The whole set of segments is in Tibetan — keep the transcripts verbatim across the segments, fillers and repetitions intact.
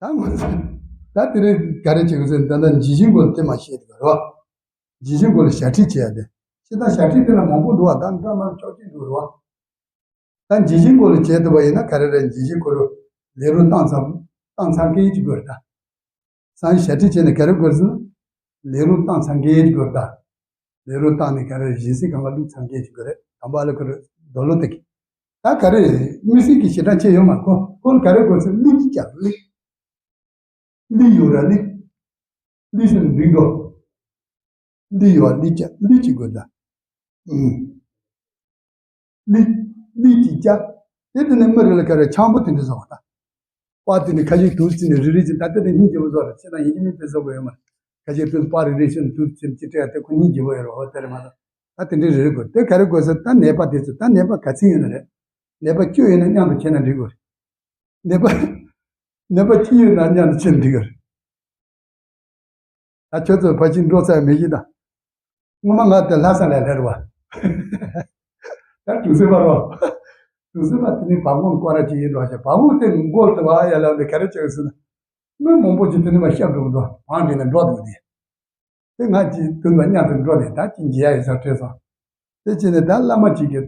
ད་ངོ་ཚ། ད་དེ་རིང་ག་རེ་བྱེད་དགོས་ཟེར་ན། ད་ལྟ་ཇི་ཞིག་མགོ་དེ་མ་བཤད་དགོས་རོ། ཇི་ཞིག་མགོ་ལ་ཞ་ཁྲིད་བྱེད་ཡ་དེ། ཤི་ད་ཞ་ཁྲིད་དེ་ལ་མང་པོ་འདུག་བ། ད་འདྲ་མ་ཆོག་ཅིག་འདུག་རོ། ད་ཇི་ཞིག་མགོ་ལ་བྱེད་ཐུབ་པ་ཡིན་ན་ག་རེ་རེད། ཇི་ཞིག་མགོ་ལ་ལས་རོགས་བཏང་ཚར། བཏང་ཚར་མཁན་ཅིག་དགོས་རེད་ད། སང་ཞ་ཁྲིད་བྱས་ནས་ག་རེ་དགོས་ཟེར་ན། ལས་རོགས་བཏང་ཚར་མཁན་ཅིག་དགོས་རེད་ད། ལས་རོགས་བཏང་ནས་ག་རེ་སྦྱིན་སྲེག་གང་ག་བླུགས་ཚར་མཁན་ཅིག་དགོས་རེད། དང་པོ་ཨ་ལ་ཁུ་རུ་རྡོ་ལོ་དེ་གི། ད་ག་རེ་མི་སྲིད་ཀྱི་ཞེ་དྲག་ཆེ་ཡོད་མ། ཁོ་ཁོ་ལ་ག་རེ་དགོས་ཟེར། གླུ་ཅིག་རྒྱག་གླུ། གླུ་ཡོད་ར་གླུ། གླུ་ཟེར་ན་འགྲིག་འགྲོ། གླུ་ཡོད་གླུ་རྒྱག་གླུ་ཅིག་དགོས་ད། ཨུམ། གླུ། གླུ་ཅིག་རྒྱག་དེ་དེ་ནས་མི་རེ་ལ་ག་རེ་ཆང་བུ་དེ་འདྲ་བཟོ་བ་ད། པར་དེ་ནི་ཁ་ཤས་དུག་བཙིར་ནས་རིལ་རིལ་བྱས། ད་ལྟ་དེ་སྙིང་རྗེ་པོ་བཟོ་རེད། ཁྱེད་རང་ཡིན་གཅིག་མིན་གཅིག་བཟོ་དགོས་ཡོད་མ་རེད། ཁ་ཤས་དུག་པར་རིལ་རིལ་བྱས་ནས་དུག་བཙིར་ཅི་སྤྲད་ཡ་དེ་ཁོ་སྙིང་རྗེ་པོ་ཡོད་རེད། འོ་དེ་རེད་མ་གཏོགས། ད་དེ་འདྲའི་རེ་རེ་དགོས། དེ་ག་རེ་དགོས་ཟེར། ད་ནད་པ་དེ་ཚོ་ད་ནད་པ་ག་ཚད་ཡོད་ན་རེད། ནད་པ་བཅུ་ཡོད་ན་མཉམ་དུ་ཁྱེར་ན་འགྲིག་གི་རེད། ནད་པ། ནད་པ་གཅིག་ཡོད་ན་མཉམ་དུ་ཁྱེར་ན་འགྲིག་གི་རེད། ད་ཁྱོད་ཚོ་ཕལ་ཆེར་འགྲོ་ས་མེད་ཀི་ད། སྔོན་མ་ང་དེ་ལྷ་ས་ལ་སླེབས་པ། ད་གྲུ་གཟིངས་པ་རོ། གྲུ་གཟིངས་པ་དེ་ནི་བ་གུང་སྐོར་ར་ཅིག་ཡིན་འགྲོ་ཞེས། བ་གུང་དེ་མགོ་དེ་བ་ཡ་ལ་དེ་ག་རེ་བྱེད་ཟེར་ན། མི་མང་པོ་ཅིག་དེ་ནི་མ་ཤབ་འགྲོ་འདུག་བང་བསྒྲིགས་ནས་འགྲོ་འདུག་དེ། དེ་ང་ཅིག་དུས་ལ་མཉམ་དུ་འགྲོ་ནས་ད་ཅིག་མཇལ་ཡ་ཡོད་ས་འཕྲད་སོང་། དེ་བྱས་ནས་ད་བླ་མ་ཅིག་གིས།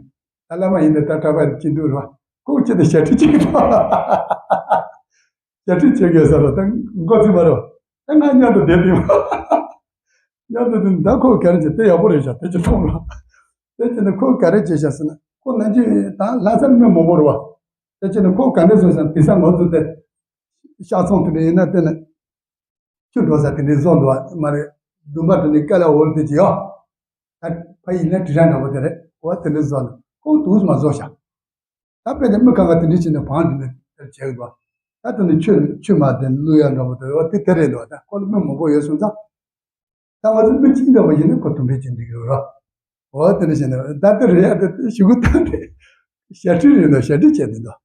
ད་བླ་མ་ཡིན་ནའི་ད་གྲྭ་པ་ཅིག་འདུག་རོ། ཁོ་ཅི་དེ་ཞབས་ཁྲིད་ཅིག་གི་ཐོག་ཞབས་ཁྲིད་བྱེད་དགོས་ཟེར་རོ། ད་མགོ་ཚོས་པ་རོ། ད་ང་མཉམ་དུ་བསྡད་དུས། མཉམ་དུ་བསྡད་ད་ཁོ་ག་རེ་བྱེད། དེ་ཡག་པོ་རེད་ཤག་དེ་ཅིག་མཐོང་རོ། དེ་བྱས་ནས་ཁོ་ག་རེ་བྱེད་ཤག་ཟེར་ན། ཁོ་ནམ་རྒྱུན་ད་ལྷ་སར་མི་མང་པོ་རེད་བ། དེ་བྱས་ནས་ཁོ་ག་འདྲ་བཟོས་ཟེར་ན། དེང་སང་ང་ཚོ་དེ་ཤག་ཚོང་དེ་འདྲ་ཡིན་ན་དེ་ནས། ཆུ་འགྲོ་ས་དེ་འདྲའི་བཟོ་འདུག་བ་མ་རེད། དུམ་པ་དེ་ནི་ཀ་ལ་འོར་དེ་ཅི་ཡོད། ད་ཕ་ཡིན་ན་དྲི་ར་འདྲ་པོ་དེ་རེད། འོ་དེ་འདྲའི་བཟོ་འདུག་ཁོ་དུས་མ་བཟོ་ཤག་ད་དཔེ་དེ་མི་གང་ག་དེ་འདྲའི་བྱས་ནས་བང་དེ་འདྲ་དེར་བྱེད་དགོས། ད་དེ་ནི་ཆུ་ཆུ་མ་དེ་བླུག་ཡ་འདྲ་པོ་དེ། འོ་དེ་དེ་རེད་འདུག་ད་ཁོ་ལ་མི་མང་པོ་ཡོད་སོང་ཙང་། ད་ང་ཚོ་མི་གཅིག་འདྲ་པོ་ཡིན་ན་ཁོ་དུམ་པའི་ཅིག་འགྲིག་རོགས་ར། འོ་དེ་འདྲ་བྱས་ནས་ད་དེ་རེད་ཡ། དེ་དེ་ཞུ་གི་ད་དེ་ཞབས་ཁྲིད་རེད་འདུག་ཞབས་ཁྲིད་བྱས་ནས་འདུག་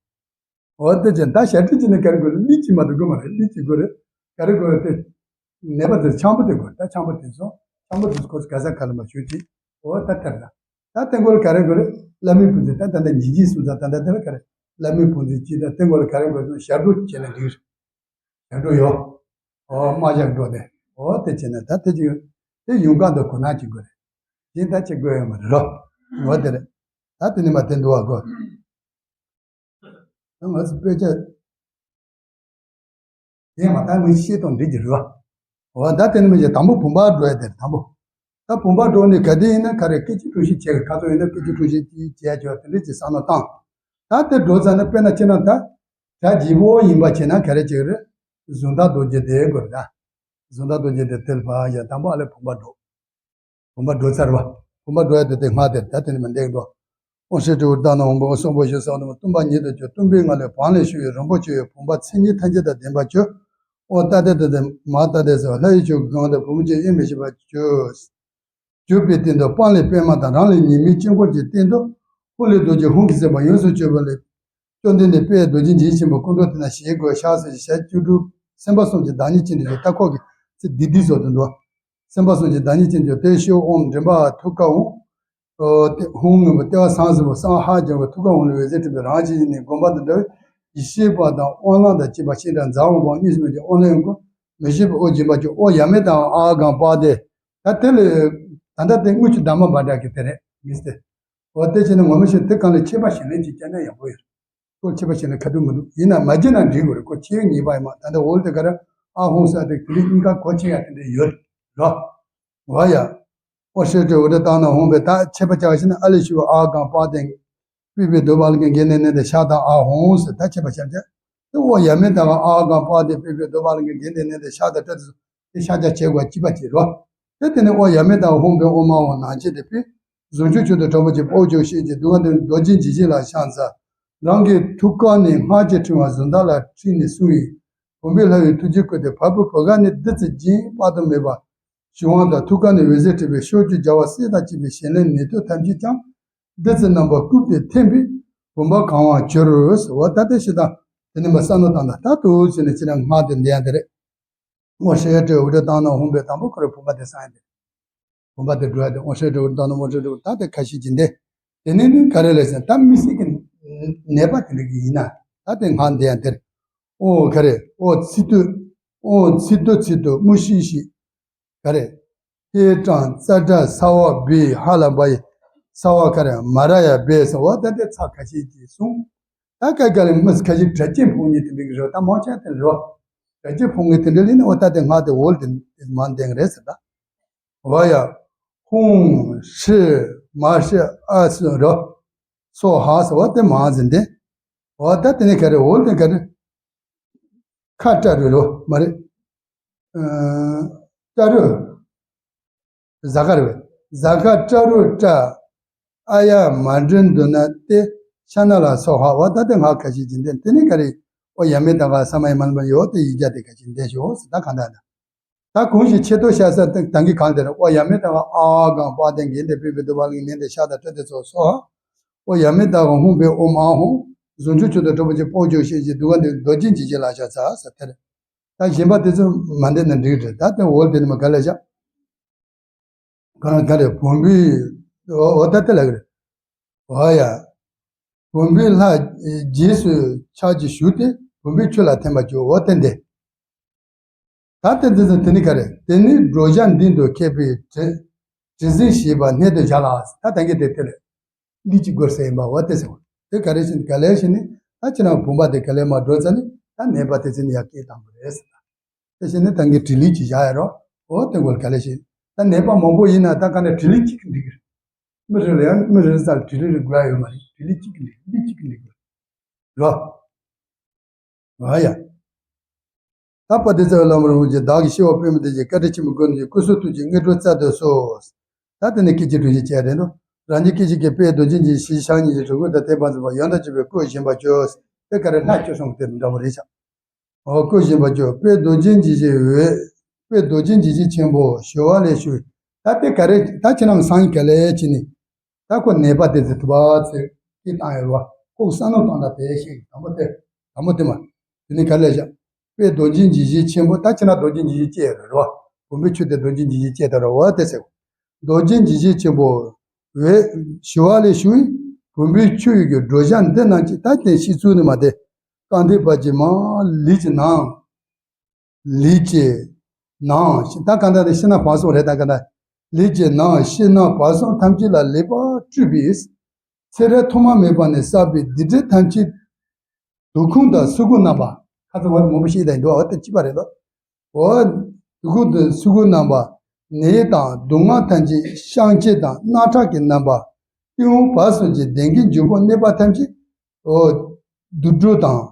འོ་དེ་བྱས་ད་ཞབས་ཁྲིད་བྱས་ནས་ག་རེ་དགོས་རེད། གླུ་ཅིག་མ་གཏོགས་དགོས་མ་རེད། གླུ་ཅིག་དགོས་རེད། ག་རེ་དགོས་རེད་དེ། ནད་པ་དེ་ཆང་བུ་དེ་དགོས་རེད། ད་ཆང་བུ་དེ་བཟོ། ཆང་བུ་དེ་ཁོ་ག་ས་ག་ལ་མ་ཞུ་ཅིག་འོ་ད་དེར་ད། ད་དེ་མགོ་ལ་ག་རེ་དགོས་རེད། བླ་མའི་བུ་འཛིན། ད་ད་ད་ཉིན་གྱི་སུ་ད་ད་ད་དེ་ལ་ག་རེ། བླ་མའི་བུ་འཛིན་གྱིས་ད་དེ་མགོ་ལ་ག་རེ་དགོས་རེད། ཞབས་བྲོ་བྱས་ན་འགྲིག་རེད། ཞབས་བྲོ་ཡོད། འོ་དམག་ཞབས་བྲོ་དེ། འོ་དེ་བྱས་ན་ད་དེ་ཅིག་དེ་ཡོང་ག་འདུག་གོ་ན་ཅིག་དགོས་རེད། གཞན་ད་ཅིག་དགོས་ཡོད་མ་རེད་རོ། འོ་དེ་རེད། ད་དེ་ནི་མ་དེ་འདུག་བ་གོ། ང་ཚོ་དཔེ་ཆ། དེ་མ་ད་ངས་བཤད་སྟངས་འགྲིག་གི་རེད་བ། འོ་ད་དེ་ནི་མི་ཞིག་དང་པོ་བུམ་པ་འགྲོ་ཡ་དེ་རེད། དང་པོ། ད་བུམ་པ་འགྲོ་ནས་ག་དེ་ཡིན་ན་ག་རེ་སྐད་ཅིག་གྲོ་བཞིན་བྱས། ཁ་ཚོ་ཡིན་ན་སྐད་ཅིག་གྲོ་བཞིན་བྱས་བྱས་དེ་འདྲ་ཅིག་བསམ་བློ་བཏང་། ད་དེ་འགྲོ་ཚར་ན་དཔེར་ན་ཁྱེད་རང་ད་གྲ་རྒྱས་པོ་ཡིན་པ་བྱས་ན་ག་རེ་བྱེད་ཀྱི་རེད། གཟུངས་ཐག་རྡོ་རྗེ་དེ་དགོས་རེད་ད། གཟུངས་ཐག་རྡོ་རྗེ་དེ་དེ་ལ་ཕར་ཡ། དང་པོ་ཨ་ལས་བུམ་པ་འགྲོ། བུམ་པ་འགྲོ་ཚར་བ། བུམ་པ་འགྲོ་ཡ་དེ་དེ་སྔ་དེར་ད་དེ་ནི་མི་འདེགས་འགྲོ། ཨོ་ཧྲེ་ཏྲེ་ཧོར་ཏ་ན་ཧོང་པོ་སོགས་པོ་ཞེས་སོགས་དང་གཏུམ་པ་ཉིད་དུ་གྱུར། གཏུམ་པའི་ངང་ལས་བང་ལས་ཞུ་བའི་རིན་པོ་ཆེ་ཡི་བུམ་པ་མཚན་ཉིད་ཐམས་ཅད་དང་ལྡན་པར་གྱུར། ཨོ་ཏ་ཏེ་ཏ་ཏེ་མ་ཏ་ཏེ་ཟེར་བ། ལྷ་ཡི་ཆོས་ཀྱི་སྒང་དུ་བུ་མོ་ཅན་དབྱེར་མི་ཕྱེད་པར་གྱུར། གྱུར་པའི་སྟེང་དུ་དཔལ་ལས་པདྨ་དང་། རང་ལས་ཉི་མའི་དཀྱིལ་འཁོར་གྱི་སྟེང་དུ་ཧཱུྃ་ལས་རྡོ་རྗེ་ཧཱུྃ་གིས་སྲིད་པ་ཡོངས་སུ་གཅོད་པ་ལས། བཅོམ་ལྡན་འདས་དཔལ་རྡོ་རྗེ་འཇིགས་ཆེན་པོའི་སྐུ་མདོག་དེ་ན་ཞལ་བཀོད་ཞལ་ཟས་ཞལ་བཅུ་དྲུག་སེམས་དཔའ་གསུམ་གྱི་བདག་ཉིད་ཅན་དུ་གྱུར། ད་ཁོག་གི་ཚེ་འདི་འདི་བཟོ་དུ་འདུག་སེམས་དཔའ་གསུམ་གྱི་བདག་ཉིད་ཅན་དུ་གྱུར། དེའི་ཤུལ་ཨོཾ་མགྲིན་པ་ཐུགས་ཀ་འོང་། ཨོ་དེ་ཧཱུྃ་སྔོན་པོ་ལྟེ་བ་ཟངས་ཟེར་བ་སངས་ཧ་སྦྱང་བའི་ཐུགས་ཀ་འོང་ལས་འོད་ཟེར་འཕྲོས་པས། རང་བཞིན་ནི་བསྒོམ་པ་དང་འདྲ་བའི་ཡེ་ཤེས་པ་དང་དབང་ལམ་དང་བཅས་པ་ཤིང་དང་ཛཿ་ཧཱུྃ་འབུམ་གཉིས་སུ་མེད་ཀྱི་དབང་ལས་ཀྱི་མི་ཤེས་པའི་དབུགས་འབྱིན་པ་གྱུར། ཨོ་ཡ་མེ་ཏ་ཨ་གང་པ་དེ། ད་དེ་ལས་ད་ལྟ་དེ་དངུལ་ཆུ་འདབ་མ་འབར་འདྲ་གི་དེ་རེད་མིན་ཏེ། འོ་དེ་བྱས་ན་ངོ་མ་ཤེས། དེ་གང་ལས་ཁྱད་པར་ཞིང་ལས་ཅིག་བྱས་ན་ཡག་པོ་ཡོད། ཁོ་ཁྱད་པར་ཞིག་ལ་ཁ་ཐུག་མི་འདུག་ཡིན་ན་མ་བརྗེད་ན་འགྲིག་གི་རེད། ཁོ་ཁྱེད་ཉེས་པ་ཡིན་མ། ད་ལྟ་འོག་ལ་དེ་ག་རེ་ཨ་ཧོང་ས་དེ་གི་ལི་གཉིས་ཀ་གོ་ཆེ་ཡ་དེ་འདྲ་ཡོད་རོ། འོ་ཡ། ཨོ་ཧྲེ་ཏྲེ་ཧོར་ཏ་ན་ཧོང་པའི་ད་ཁྱད་པར་ཆགས་ཤིང་ཨ་ལས་ཞུ་ཨ་གང་པ་དེ། པི་པའི་རྡོ་བ་ལ་གི་འགན་ནས་ནས་དེ་ཤ་དང་ཨ་ཧོང་ཟེར་ད་ཁྱད་པར་ཆགས་ཆགས། དེ་ཨོ་ཡ་མེ་ཏ་ཨ་གང་པ་དེ་པི་པའི་རྡོ་བ་ལ་གི་འགན་ནས་ནས་དེ་ཤ་དང་སྤྲད་དེ་ཤ་ཆ་བྱེད་དགོས་ཅི་པ་ཅི་རོ། དེ་དེ་ནས་ཨོ་ཡ་མེ་ཏ་ཧོང་པའི་ཨོ་མ་ཨོ་ནང་ཆེ་དེ་པི། གཟུངས་ཆུ་ཆུ་དང་དྲོན་པོ་ཆེ་པོ་ཆུ་ཤེས་ཀྱི་སྡུག་བསྔལ་དུ་རྡོ་རྗེ་འཇིགས་བྱེད་ལ་ཕྱག་འཚལ། རང་གི་ཐུགས་ཀ་ནས་སྔར་གྱི་ཕྲེང་བ་གཟུངས་ཐག་ལ་ཁྲིད་ནས་གསུངས་ཡི། བུམ་པའི་ལྷ་ཡི་ཐུགས་རྗེའི་སྐུ་དེ་བ་སྤུའི་བུ་ག་ནས་བདུད་རྩི་རྒྱུན་དཔག་ཏུ་མེད་པ་ཞུ་དབང་དང་། ཐུགས་ཀ་ནས་འོད་ཟེར་འཕྲོས་པས་ཕྱོགས་བཅུའི་རྒྱལ་བ་སྲས་དང་བཅས་པའི་ཞིང་ལས་ནད་དུག་ཐམས་ཅད་ཀྱང་བདུད་རྩི་རྣམ་པར་བཀུག་སྟེ་ཐིམ་པས་བུམ་པ་གང་བར་གྱུར་ཟེར། འོ་ད་ལྟ་ཞེ་སྡང་དེ་ནི་མ་བསམ་བློ་བཏང་ད་ད་དུ་ཟེར་ནས་ཅི་ན་སྔགས་དེ་འདི་ཡང་དེ་རེད། ཨོ་ཧྲེ་ཏྲེ་ཧོར་ཏ་ན་ཧོང་པའི་དང་པོ་ཁོ་རེ་བུམ་པ་དེ་བསང་ཡ་དེ། བུམ་པ་དེ་འགྲོ་ཡ་དེ་ཨོ་ཧྲེ་ཏྲེ་ཧོར་ཏ་ན་ཨོ་ཧྲེ་ཏྲེ་ཧོར་ད་དེ་ཁ་ཤས་ཀྱི་འདི། དེ་ནས་ནི་ག་རེ་ལས་ཟེར་ན་ད་མི་སྲིད་ཀྱི་ནད་པ་དེ་འདྲ་གི་ཡིན་ན་ད་དེ་སྔགས་འདི་ཡང་དེར། ཨོ་ག་རེ། ཨོ་ཚི་ཏུ། ཨོ་ཚི་ཏུ་ཚི་ཏུ་མུ་ཤི་ཤི། ག་རེ། ཧེ་ཀྲང་ཙ་ཏྲ་ས་བ་བི་ཧ་ལ་བ་ཡི། ས་བ་ག་རེ། མ་ར་ཡ་བེ་ས་བ། ད་དེ་ཚ་ཁ་ཤས་ཀྱིས་གསུངས། ད་ག་ག་ལས་མི་ཁ་ཤས་གྲྭ་ཆས་ཕོག་ཉེ་དེ་འདྲ་གི་རེད། ད་མང་ཆེ་དེ་རེད། གྲྭ་ཆས་ཕོག་ཉེ་དེ་འདྲ་ལས་ནི་ཨོ་ད་དེ་ང་དེ་འོལ་དེ་མ་འདེང་རེད་ཟེར་ད། བ་ཡ། ཧུང་ཧྲི་མ་ཧྲི་ཨ་སི་རོ། སོ་ཧ་ཟེར་བ་དེ་མ་ཟིན་ཏེ། བ་ད་དེ་ནི་ག་རེ། འོལ་དེ་ག་རེ། ཁ་སྤྲ་རུ་རོ་མ་རེད། ཨ་སྤྲ་རུ། ཟ་ཁ་རེད་པས། ཟ་ཁ་སྤྲ་རུ་སྤྲ། ཨ་ཡ་མ་འདྲེན་འདུག་ན་སྟེ། ཤ་ན་ལ་སོ་ཧ། བ་ད་དེ་ང་ཁ་ཤས་ཀྱིས་འདེང་། དེ་ནི་ག་རེ། ཨོ་ཡ་མེ་ད་ག་ས་མ་ཡ་མ་ལ་མ་ཡོ་དེ་ཡི་རྒྱ་དེ་ཁ་ཤས་འདེང་ཤོག་ཟེར། ད་གང་ལྟར་ད། ད་གོང་བཞིན་ཆེ་མཐོ་ཤ་ས་དང་གི་གང་དེར། ཨོ་ཡ་མེ་ད་ག་ཨ་གང་པ་དེ་གི་དེ་པི་པི་དུ་བ་ལིང་ནན་དེ་ཤ་དང་སྤྲ་དེ་ཚོ་སོ་ཧ། ཨོ་ཡ་མེ་ད་ག་ཧུང་པེ་ཨོ་མ་ཧུང་། ཟུང་ཆུ་ཆུ་དང་གྲོགས་པོ་ཆེ་པོ་ཇོ་ཤེས་ཀྱི་དུ་ག་འདི་རྡོ་རྗེ་འཇིགས་བྱེད་ལ་ཤ་ཚ་ས་དེར། ད་གཞན་པ་དེ་ཚོ་མ་འདེང་ན་འགྲིག་རེད། ད་དེ་འོལ་དེ་ནི་མ་ག་ལ་ཤ། ག་ལ་ག་ལ་བོན་པོའི། འོ་འོ་ད་དེ་ལ་གི་རེད། འོ་ཡ། བོན་པོའི་ལྷ་རྗེས་སུ་ཆགས་ཀྱི་ཞུགས་ཏེ་བོན་པོའི་ཆོས་ལ་འཐེན་པར་གྱུར། འོ་དེ་འདི། ད་དེ་འདི་ཚོ་དེ་ནི་ག་རེ། དེ་ནི་འགྲོ་བྱ་མདུན་དུ་ཁྱེད་པའི་དྲི་དྲི་ཟིན་བྱས་པ་སྣོད་དུ་བཞག་ལ། ད་ད་གིན་དེ་དེ་ལས་ལུས་ཀྱི་སྒོར་ཟེར་ཡིན་པ། འོ་དེ་ཟེར་བ་དེ་ག་རེ་བྱས་ནས་ག་ལེར་བྱས་ནས། ད་ཁྱེད་རང་བུམ་པ་དེ་ག་ལེར་མ་འགྲོ་ཚར་ནས། ད་ནད་པ་དེ་ཚོ་ནི་ཡར་སྐྱེལ་བཏང་བ་རེད་ཟེར། དེ་བྱས་ནས་ད་གིན་དྲི་ལུས་ཀྱི་བཞག་ཡ་རོ། འོ་དེ་འགོལ་ག་ལེར་བྱས། ད་ནད་པ་མང་པོ་ཡིན་ན་ད་ག་ནས་དྲི་ལུས་གཅིག་གིས་འགྲིག་གི་རེད། མི་རེ་ལ་ཡང་མི་རེ་རེ་ཚ་ལ་དྲི་ལུས་རེ་དགོས་ཡ་ཡོད་མ་རེད། དྲི་ལུས་གཅིག་གིས་འགྲིག་ལུས་གཅིག་གིས་འགྲིག་གི་རེད་རོ། ཨ་ཡ། ད་པ་དེ་ཚ་བའི་བླ་མ་རིན་པོ་ཆེ་བདག་གིས་ཤེས་པ་པད་མོ་དེ་ཅིག་བཀའ་དྲིན་ཆེན་པོའི་སྒོ་ནས་ཀྱི་སྐུ་གསུང་ཐུགས་ཀྱི་དངོས་གྲུབ་སྩལ་དུ་གསོལ། ད་དེ་ནས་སྐད་ཅིག་གྲོས་ཞིག་བྱས་རེད་འདུག་རང་ཉིད་སྐད་ཅིག་གིས་དཔལ་རྡོ་རྗེ་འཇིགས་བྱེད་ཕྱག་གཉིས་ཀྱི་གྲུ་གུ་དང་ཐེག་པ་འཛིན་པ་ཡང་དག་གཅིག་པའི་སྐུ་བཞེངས་པར་གྱུར། དེ་ག་རེ་ལྷ་བཅུ་གསུམ་དེ་འདྲ་བོ་རེད་ཤག་འོ་སྐུ་བཞེངས་པར་གྱུར། དཔལ་རྡོ་རྗེ་འཇིགས་བྱེད་འོད། དཔལ་རྡོ་རྗེ་འཇིགས་བྱེད་ཆེན་པོ་ཞི་བ་ལྷས་ཞུ། ད་དེ་ག་རེ། ད་ཁྱེད་རང་སང་ག་ལེར་བྱས་ནས། ད་ཁོ་ནད་པ་དེ་ཚོ་དུ་བ་ཚེ་སྐྱེ་བཏང་ཡོད་རེད་བ། ཁོ་བསམ་བློ་བཏང་ད་དེ་ཤེས་དང་པོ་དེ། དང་པོ་དེ་མ། དེ་ནི་ག་ལེར་བཞག་དཔལ་རྡོ་རྗེ་འཇིགས་བྱེད་ཆེན་པོ། ད་ཁྱེད་རང་རྡོ་རྗེ་འཇིགས་བྱེད་སྐྱེས་ཡོད་རེད་བ། བུམ་པའི་ཆུ་དེ་རྡོ་རྗེ་འཇིགས་བྱེད་སྐྱེས་ད་རེད་བ་དེ་ཟེར། རྡོ་རྗེ་འཇིགས་བྱེད་ཆེན་པོ་འོད་ཞི་བ་ལྷས་ཞུ་ཡི། བུམ་པའི་ཆུ་ཡི་གི་དྲོ་འཇམ་འདི་རྣམས་ཀྱིས། ད་དེ་ཤི་ཚུལ་ནི་མ་དེ། རྐང་མཐིལ་བར་གྱི་མར་ལུས་ཀྱི་ནང་། ལུས་ཀྱི་ནང་ད་ག་འདྲ་དེ་ཤི་ན་བར་གསུམ་རེད། ད་ག་འདྲ་ལུས་ཀྱི་ནང་ཤི་ན་བར་གསུམ་ཐམས་ཅད་ལ་ལེགས་པར་སྤྲུལ་པའི་ཚེ་རབས་ཐོག་མ་མེད་པ་ནས་བསགས་པའི་སྡིག་སྒྲིབ་ཐམས་ཅད་དུག་ཁུང་དང་སུ་ཁུང་རྣམ་པ། ཁ་ཚ་བ་མང་པོ་ཤེས་དང་འདུག་འོ་དེ་གཅིག་པ་རེད་ལོ། འོ། དུག་ཁུང་དང་སུ་ཁུང་རྣམ་པ། ནད་དང་སྡུག་བསྔལ་ཐམས་ཅད་བཤང་གཅི་དང་རྣག་ཁྲག་གི་རྣམ་པ། སྟེས་དབང་བར་གསུམ་གྱི་གདོན་བགེགས་འབྱུང་པོ་གནོད་པ་ཐམས་ཅད། འོ། དུག་སྦྲུལ་དང་།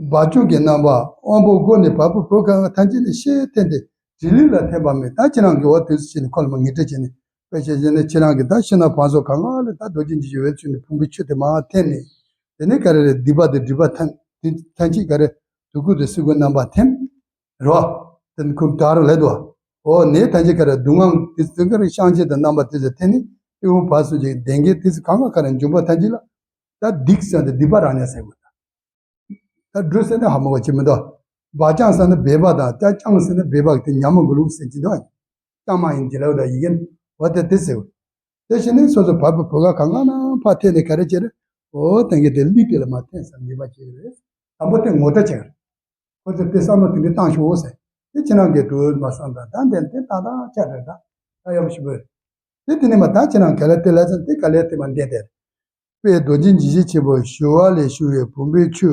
སྦལ་ཆུང་གི་རྣམ་པ། དབང་པོ་སྒོ་ནས་བ་སྤུ་བུ་ག་ཐམས་ཅད་ནི་ཤེས་ཐེན་ཏེ་དྲི་ལུས་ལ་འཐེན་པ་མེད། ད་ཁྱེད་རང་གིས་འོ་དེ་ཚོ་བྱས་ནས་ཁོ་ལ་མ་ངེས་སྤྲད་བྱས་ནས་དཔེ་བྱས་བྱས་ནས་ཁྱེད་རང་གིས་ད་ཤི་ན་བར་གསུམ་གང་ག་ལ་ད་རྡོ་རྗེ་འཇིགས་བྱེད་འོད་ཚུད་ནས་བུམ་པའི་ཆུ་དེ་མར་འཐེན་ནས། དེ་ནས་ག་རེ་རེད། སྡིག་པ་དང་སྒྲིབ་པ་ཐམས་ཐམས་ཅད་ག་རེ། དུག་ཁུང་དང་སུ་ཁུང་རྣམ་པ་འཐེན། རེད་བ། དེ་ནི་ཁོ་དགྲ་རུ་ལེན་འདུག་བ། འོ་ནད་ཐམས་ཅད་ག་རེ་སྡུག་བསྔལ་དེ་ཚོ་ག་རེ་བཤང་གཅི་དང་རྣམ་པ་དེ་ཚོ་འཐེན་ནས་སྟེས་དབང་བར་གསུམ་གྱི་གདོན་བགེགས་དེ་ཚོ་གང་ག་ག་རེ་འབྱུང་པོ་ཐམས་ཅད་ལ། ད་སྡིག་ཟེར་ཏེ་སྡིག་པ་རང་ཉིད་ཟེར་དགོས། ད་སྦྲུལ་ཟེར་ན་ཧ་མ་གོ་ཅི་མི་འདུག་སྦལ་རྐྱང་ཟེར་ན་སྦལ་པ་དང་སྦལ་རྐྱང་ཟེར་ན་སྦལ་པ་དེ་ཉམས་མ་དགོས་ལུགས་ཟེར་གྱི་འདུག་རྐྱང་མ་ཡིན་གྱི་ལབ་ད་ཡི་གེ་འོ་དེ་དེ་ཟེར། དེ་བཞིན་ནི་སོ་སོ་བ་སྤུ་བུ་ག་གང་ག་ན་ཕར་འཐེན་ནས་ག་རེ་བྱེད་རེད། འོ་དེང་གི་དེ་ལུས་དེ་ལ་མར་འཐེན་ས་ངེས་པ་བྱེད་ཀྱི་རེད། དང་པོ་དེ་ངོ་སྤྲོད་བྱེད་ཀྱི་རེད། ཁོ་ཚོས་དེ་བསམ་བློ་དེ་འདྲ་བཏང་ཤོག་ཟེར། དེ་ཁྱེད་རང་གིས་འདུག་མ་བསམ་དང་ད་འདི་འདི་ཏག་ཏག་ཆགས་རེད་ད། ད་ཡག་པོ་ཞིག་བོས། དེ་དེ་ནས་མ་ད་ཁྱེད་རང་ག་ལེར་དེ་ལ་ཚན་དེ་ག་ལེར་དེ་མ་འདས་དེར། དཔལ་རྡོ་རྗེ་འཇིགས་བྱེད་ཆེན་པོ་ཞི་བ་ལྷས་ཞུ་བའི་བུམ་པའི་ཆུ།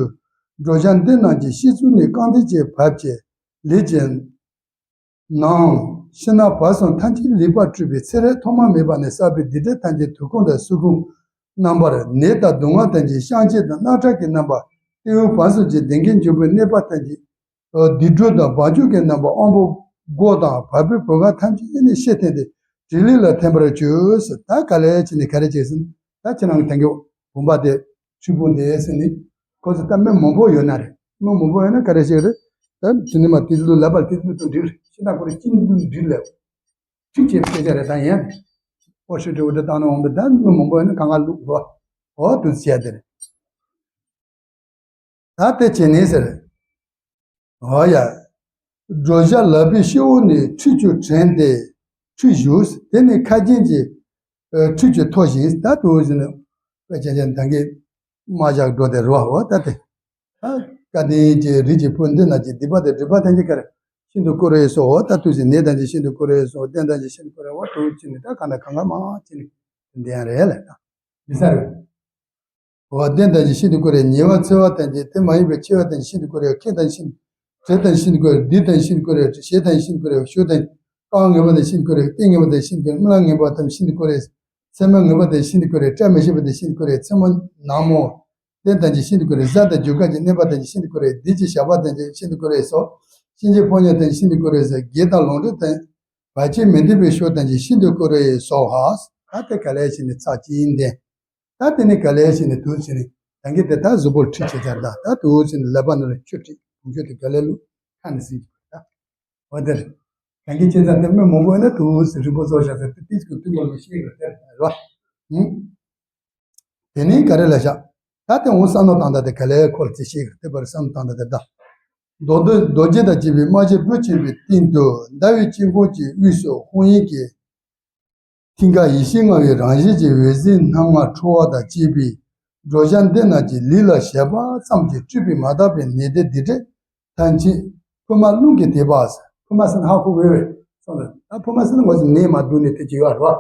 དྲོ་འཇམ་འདི་རྣམས་ཀྱིས། ཤི་ཚུལ་ནི་རྐང་མཐིལ་གྱི་བར་གྱི་ལུས་ཀྱི་ནང་། ཤི་ན་བར་གསུམ་ཐམས་ཅད་ལེགས་པར་སྤྲུལ་པའི་ཚེ་རབས་ཐོག་མ་མེད་པ་ནས་བསགས་པའི་སྡིག་སྒྲིབ་ཐམས་ཅད་དུག་ཁུང་དང་སུ་ཁུང་རྣམ་པར། ནད་དང་སྡུག་བསྔལ་ཐམས་ཅད་བཤང་གཅི་དང་རྣག་ཁྲག་གི་རྣམ་པ། སྟེས་དབང་བར་གསུམ་གྱི་གདོན་བགེགས་འབྱུང་པོའི་གནོད་པ་ཐམས་ཅད། སྡིག་སྦྲུལ་དང་སྦལ་ཆུང་གི་རྣམ་པ། དབང་པོ་སྒོ་དང་བ་སྤུའི་བུ་ག་ཐམས་ཅད་ནི་ཤེས་ཐེན་ཏེ་དྲི་ལུས་ལ་འཐེན་པར་གྱུར་ཟེར། ད་ག་ལེར་བྱས་ནས་ག་རེ་བྱས་ཟེར་ན། ད་ཁྱེད་རང་གི་དེང་གི་བུམ་པ་དེ་ཆུ་བུམ་དེ་ཟེར་ནས་ཁོ་ཚོ་ད་མི་མང་པོ་ཡོད་ན་རེད། མི་མང་པོ་ཡོད་ན་ག་རེ་བྱེད་རེད། ད་དེ་ནི་མ་དེ་ལུས་ལ་བར་དེ་ལུས་དང་འདྲིས་ཤི་ན་ཁོ་རེ་ཅི་ལུས་འདྲིས་ལས་ཁྲིག་ཅེས་སྐད་ཆ་རེད། ད་ཡན་ཨོ་ཤི་ཏྲི་འུ་ཏྲི་བཏང་ན་འོང་པས། ད་མི་མང་པོ་ཡོད་ན་གང་ག་ལུག་རོ། འོ་དུ་བྱས་དེ་རེད། ད་དེ་བྱས་ནས་ཟེར། འོ་ཡ། དྲོ་འཇམ་ལག་པའི་ཤེལ་འོག་ནས་ཁྲུས་ཆུ་དྲངས་ཏེ་ཁྲུས་ཞུ། དེ་ནས་ཁ་རྒྱན་གྱི་ཁྲུས་ཀྱི་ཐོག་བཞིན་ད་དུ་བཞིན་དཔེ་ཅན་ཅན་ད་གིན་མ་བཞག་འགྲོ་དེ་རོ། འོ་ད་དེ། ད་ སྐལ་ལྡན་གྱི་རིགས་ཀྱི་བུ་འདི་རྣམས་ཀྱི་སྡིག་པ་དང་སྒྲིབ་པ་ཐམས་ཅད་ག་རེ་ཤིན་ཏུ་བསྐོར་རེ་སོ། ད་དུས་ཀྱི་ནད་ཐམས་ཅད་ཤིན་ཏུ་བསྐོར་རེ་སོ། གདོན་ཐམས་ཅད་ཤིན་ཏུ་བསྐོར་རེ་འོ་དུ་ཅི་ནི་ད་ག་ན་གང་ག་མ་ཅི་ནི་འདི་ཡང་རེད་ལ་ད་མི་ས་རེད། འོ་གདོན་ཐམས་ཅད་ཤིན་ཏུ་བསྐོར་རེ། ཉེ་བར་འཚེ་བ་ཐམས་ཅད་དེ་མ་ཡིན་པའི་ཆེ་བ་ཐམས་ཅད་ཤིན་ཏུ་བསྐོར་རེ། ཁེ་ཐམས་ཅད་ཤིན་ཏུ་གྲི་ཐམས་ཅད་ཤིན་ཏུ་བསྐོར་རེ། གྲི་ཐམས་ཅད་ཤིན་ཏུ་བསྐོར་རེ། ཞུ་ཐམས་ཅད་ཤིན་ཏུ་བསྐོར་རེ། ཤུ་ཐམས་ཅད་རྐང་ངན་པ་ཐམས་ཅད་ཤིན་ཏུ་བསྐོར་རེ། རྟེན་ངན་པ་ཐམས་ཅད་ཤིན་ཏུ་བསྐོར་རེ། རྨི་ལམ་ངན་པ་ཐམས་ཅད་ཤིན་ཏུ་བསྐོར་རེ། མཚན་མ་ངན་པ་ཐམས་ཅད་ཤིན་ཏུ་བསྐོར་རེ། མཚན་མོ་ནག་མོ། གདོན་ཐམས་ཅད་ཤིན་ཏུ་བསྐོར་རེ། གཟའ་དང་རྒྱུ་སྐར་གྱི་གནོད་པ་ཐམས་ཅད་ཤིན་ཏུ་བསྐོར་རེ། བདུད་ཀྱི་ཞགས་པ་ཐམས་ཅད་ཤིན་ཏུ་བསྐོར་རེ་སོགས། གཤིན་རྗེའི་ཕོ་ཉ་ཐམས་ཅད་ཤིན་ཏུ་བསྐོར་རེ་སོགས། བགེགས་དང་ལོག་འདྲེན་དང་བར་ཆད་མི་མཐུན་པའི་ཕྱོགས་ཐམས་ཅད་ཤིན་ཏུ་བསྐོར་རེ་སོགས། ད་དེ་ག་ལས་ཤིན་ཏུ་ཚར་གཅིག་འདོན། ད་དེ་ནི་ག་ལས་ཤིན་ཏུ་དུག་ཅི་ནི་ད་གིན་དེ་ད་གཟུགས་པོར་ཁྲུས་བྱེད་ཚར། ད་ད་དུག་ཅི་ནི་ལག་པ་ནང་ལ་ཆུ་ཁྲིད་བུང་ཆུ་དེ་ག་ལས་བླུགས་ཁ་ནས་ཟིན་གྱི་ད་འོ་དེར་ད་གིན་ཁྱེད་ཚང་དེ་མི་མང་པོ་ཡིན་ན་དུག་ཟེར་རིང་པོ་བཟོ་བཞག་ཟེར་དེ་ཏིས་ཀུ་ཏུ་མོ་ལ་ཤེས་གི་དེར་རོ། ཧུམ། དེ་ནས་ག་རེ་ལ་བཞག་ད་དེ་འོང་བསམ་མནོ་བཏང་ད་དེ་ག་ལས་འཁོར་ཚེ་ཤེས་གི་དེ་བར་བསམ་བཏང་ད་དེ་ད། རྡོ་རྡོ་རྡོ་རྗེ་དང་བཅས་པའི་རྨ་བྱའི་སྦྲུལ་ཆེན་པོའི་སྟེང་དུ་ཟླ་བའི་དཀྱིལ་འཁོར་གྱི་དབུས་སུ་ཧཱུྃ་ཡིག་གི་མཐིང་ག་ཡེ་ཤེས་མངའ་བའི་རང་བཞིན་གྱི་འོད་ཟེར་སྣ་ལྔ་འཕྲོ་བ་དང་བཅས་པའི་དྲོ་འཇམ་འདི་རྣམས་ཀྱི་ལུས་ལ་ཞགས་པ་ཙམ་གྱིས་སྤྲུལ་པའི་མ་དག་པའི་ནད་དང་སྡིག་སྒྲིབ་ཐམས་ཅད་ཕུབ་མ་རླུང་གི་ཐེག་པ། ཕུབ་མ་ཟེར་ན་ཧ་གོ་འོས་བས་སོང་ལ། ད་ཕུབ་མ་ཟེར་ན་ང་ཚོ་ནད་མ་སྡུག་ནས་དེ་ཅི་ཡོད་རོ།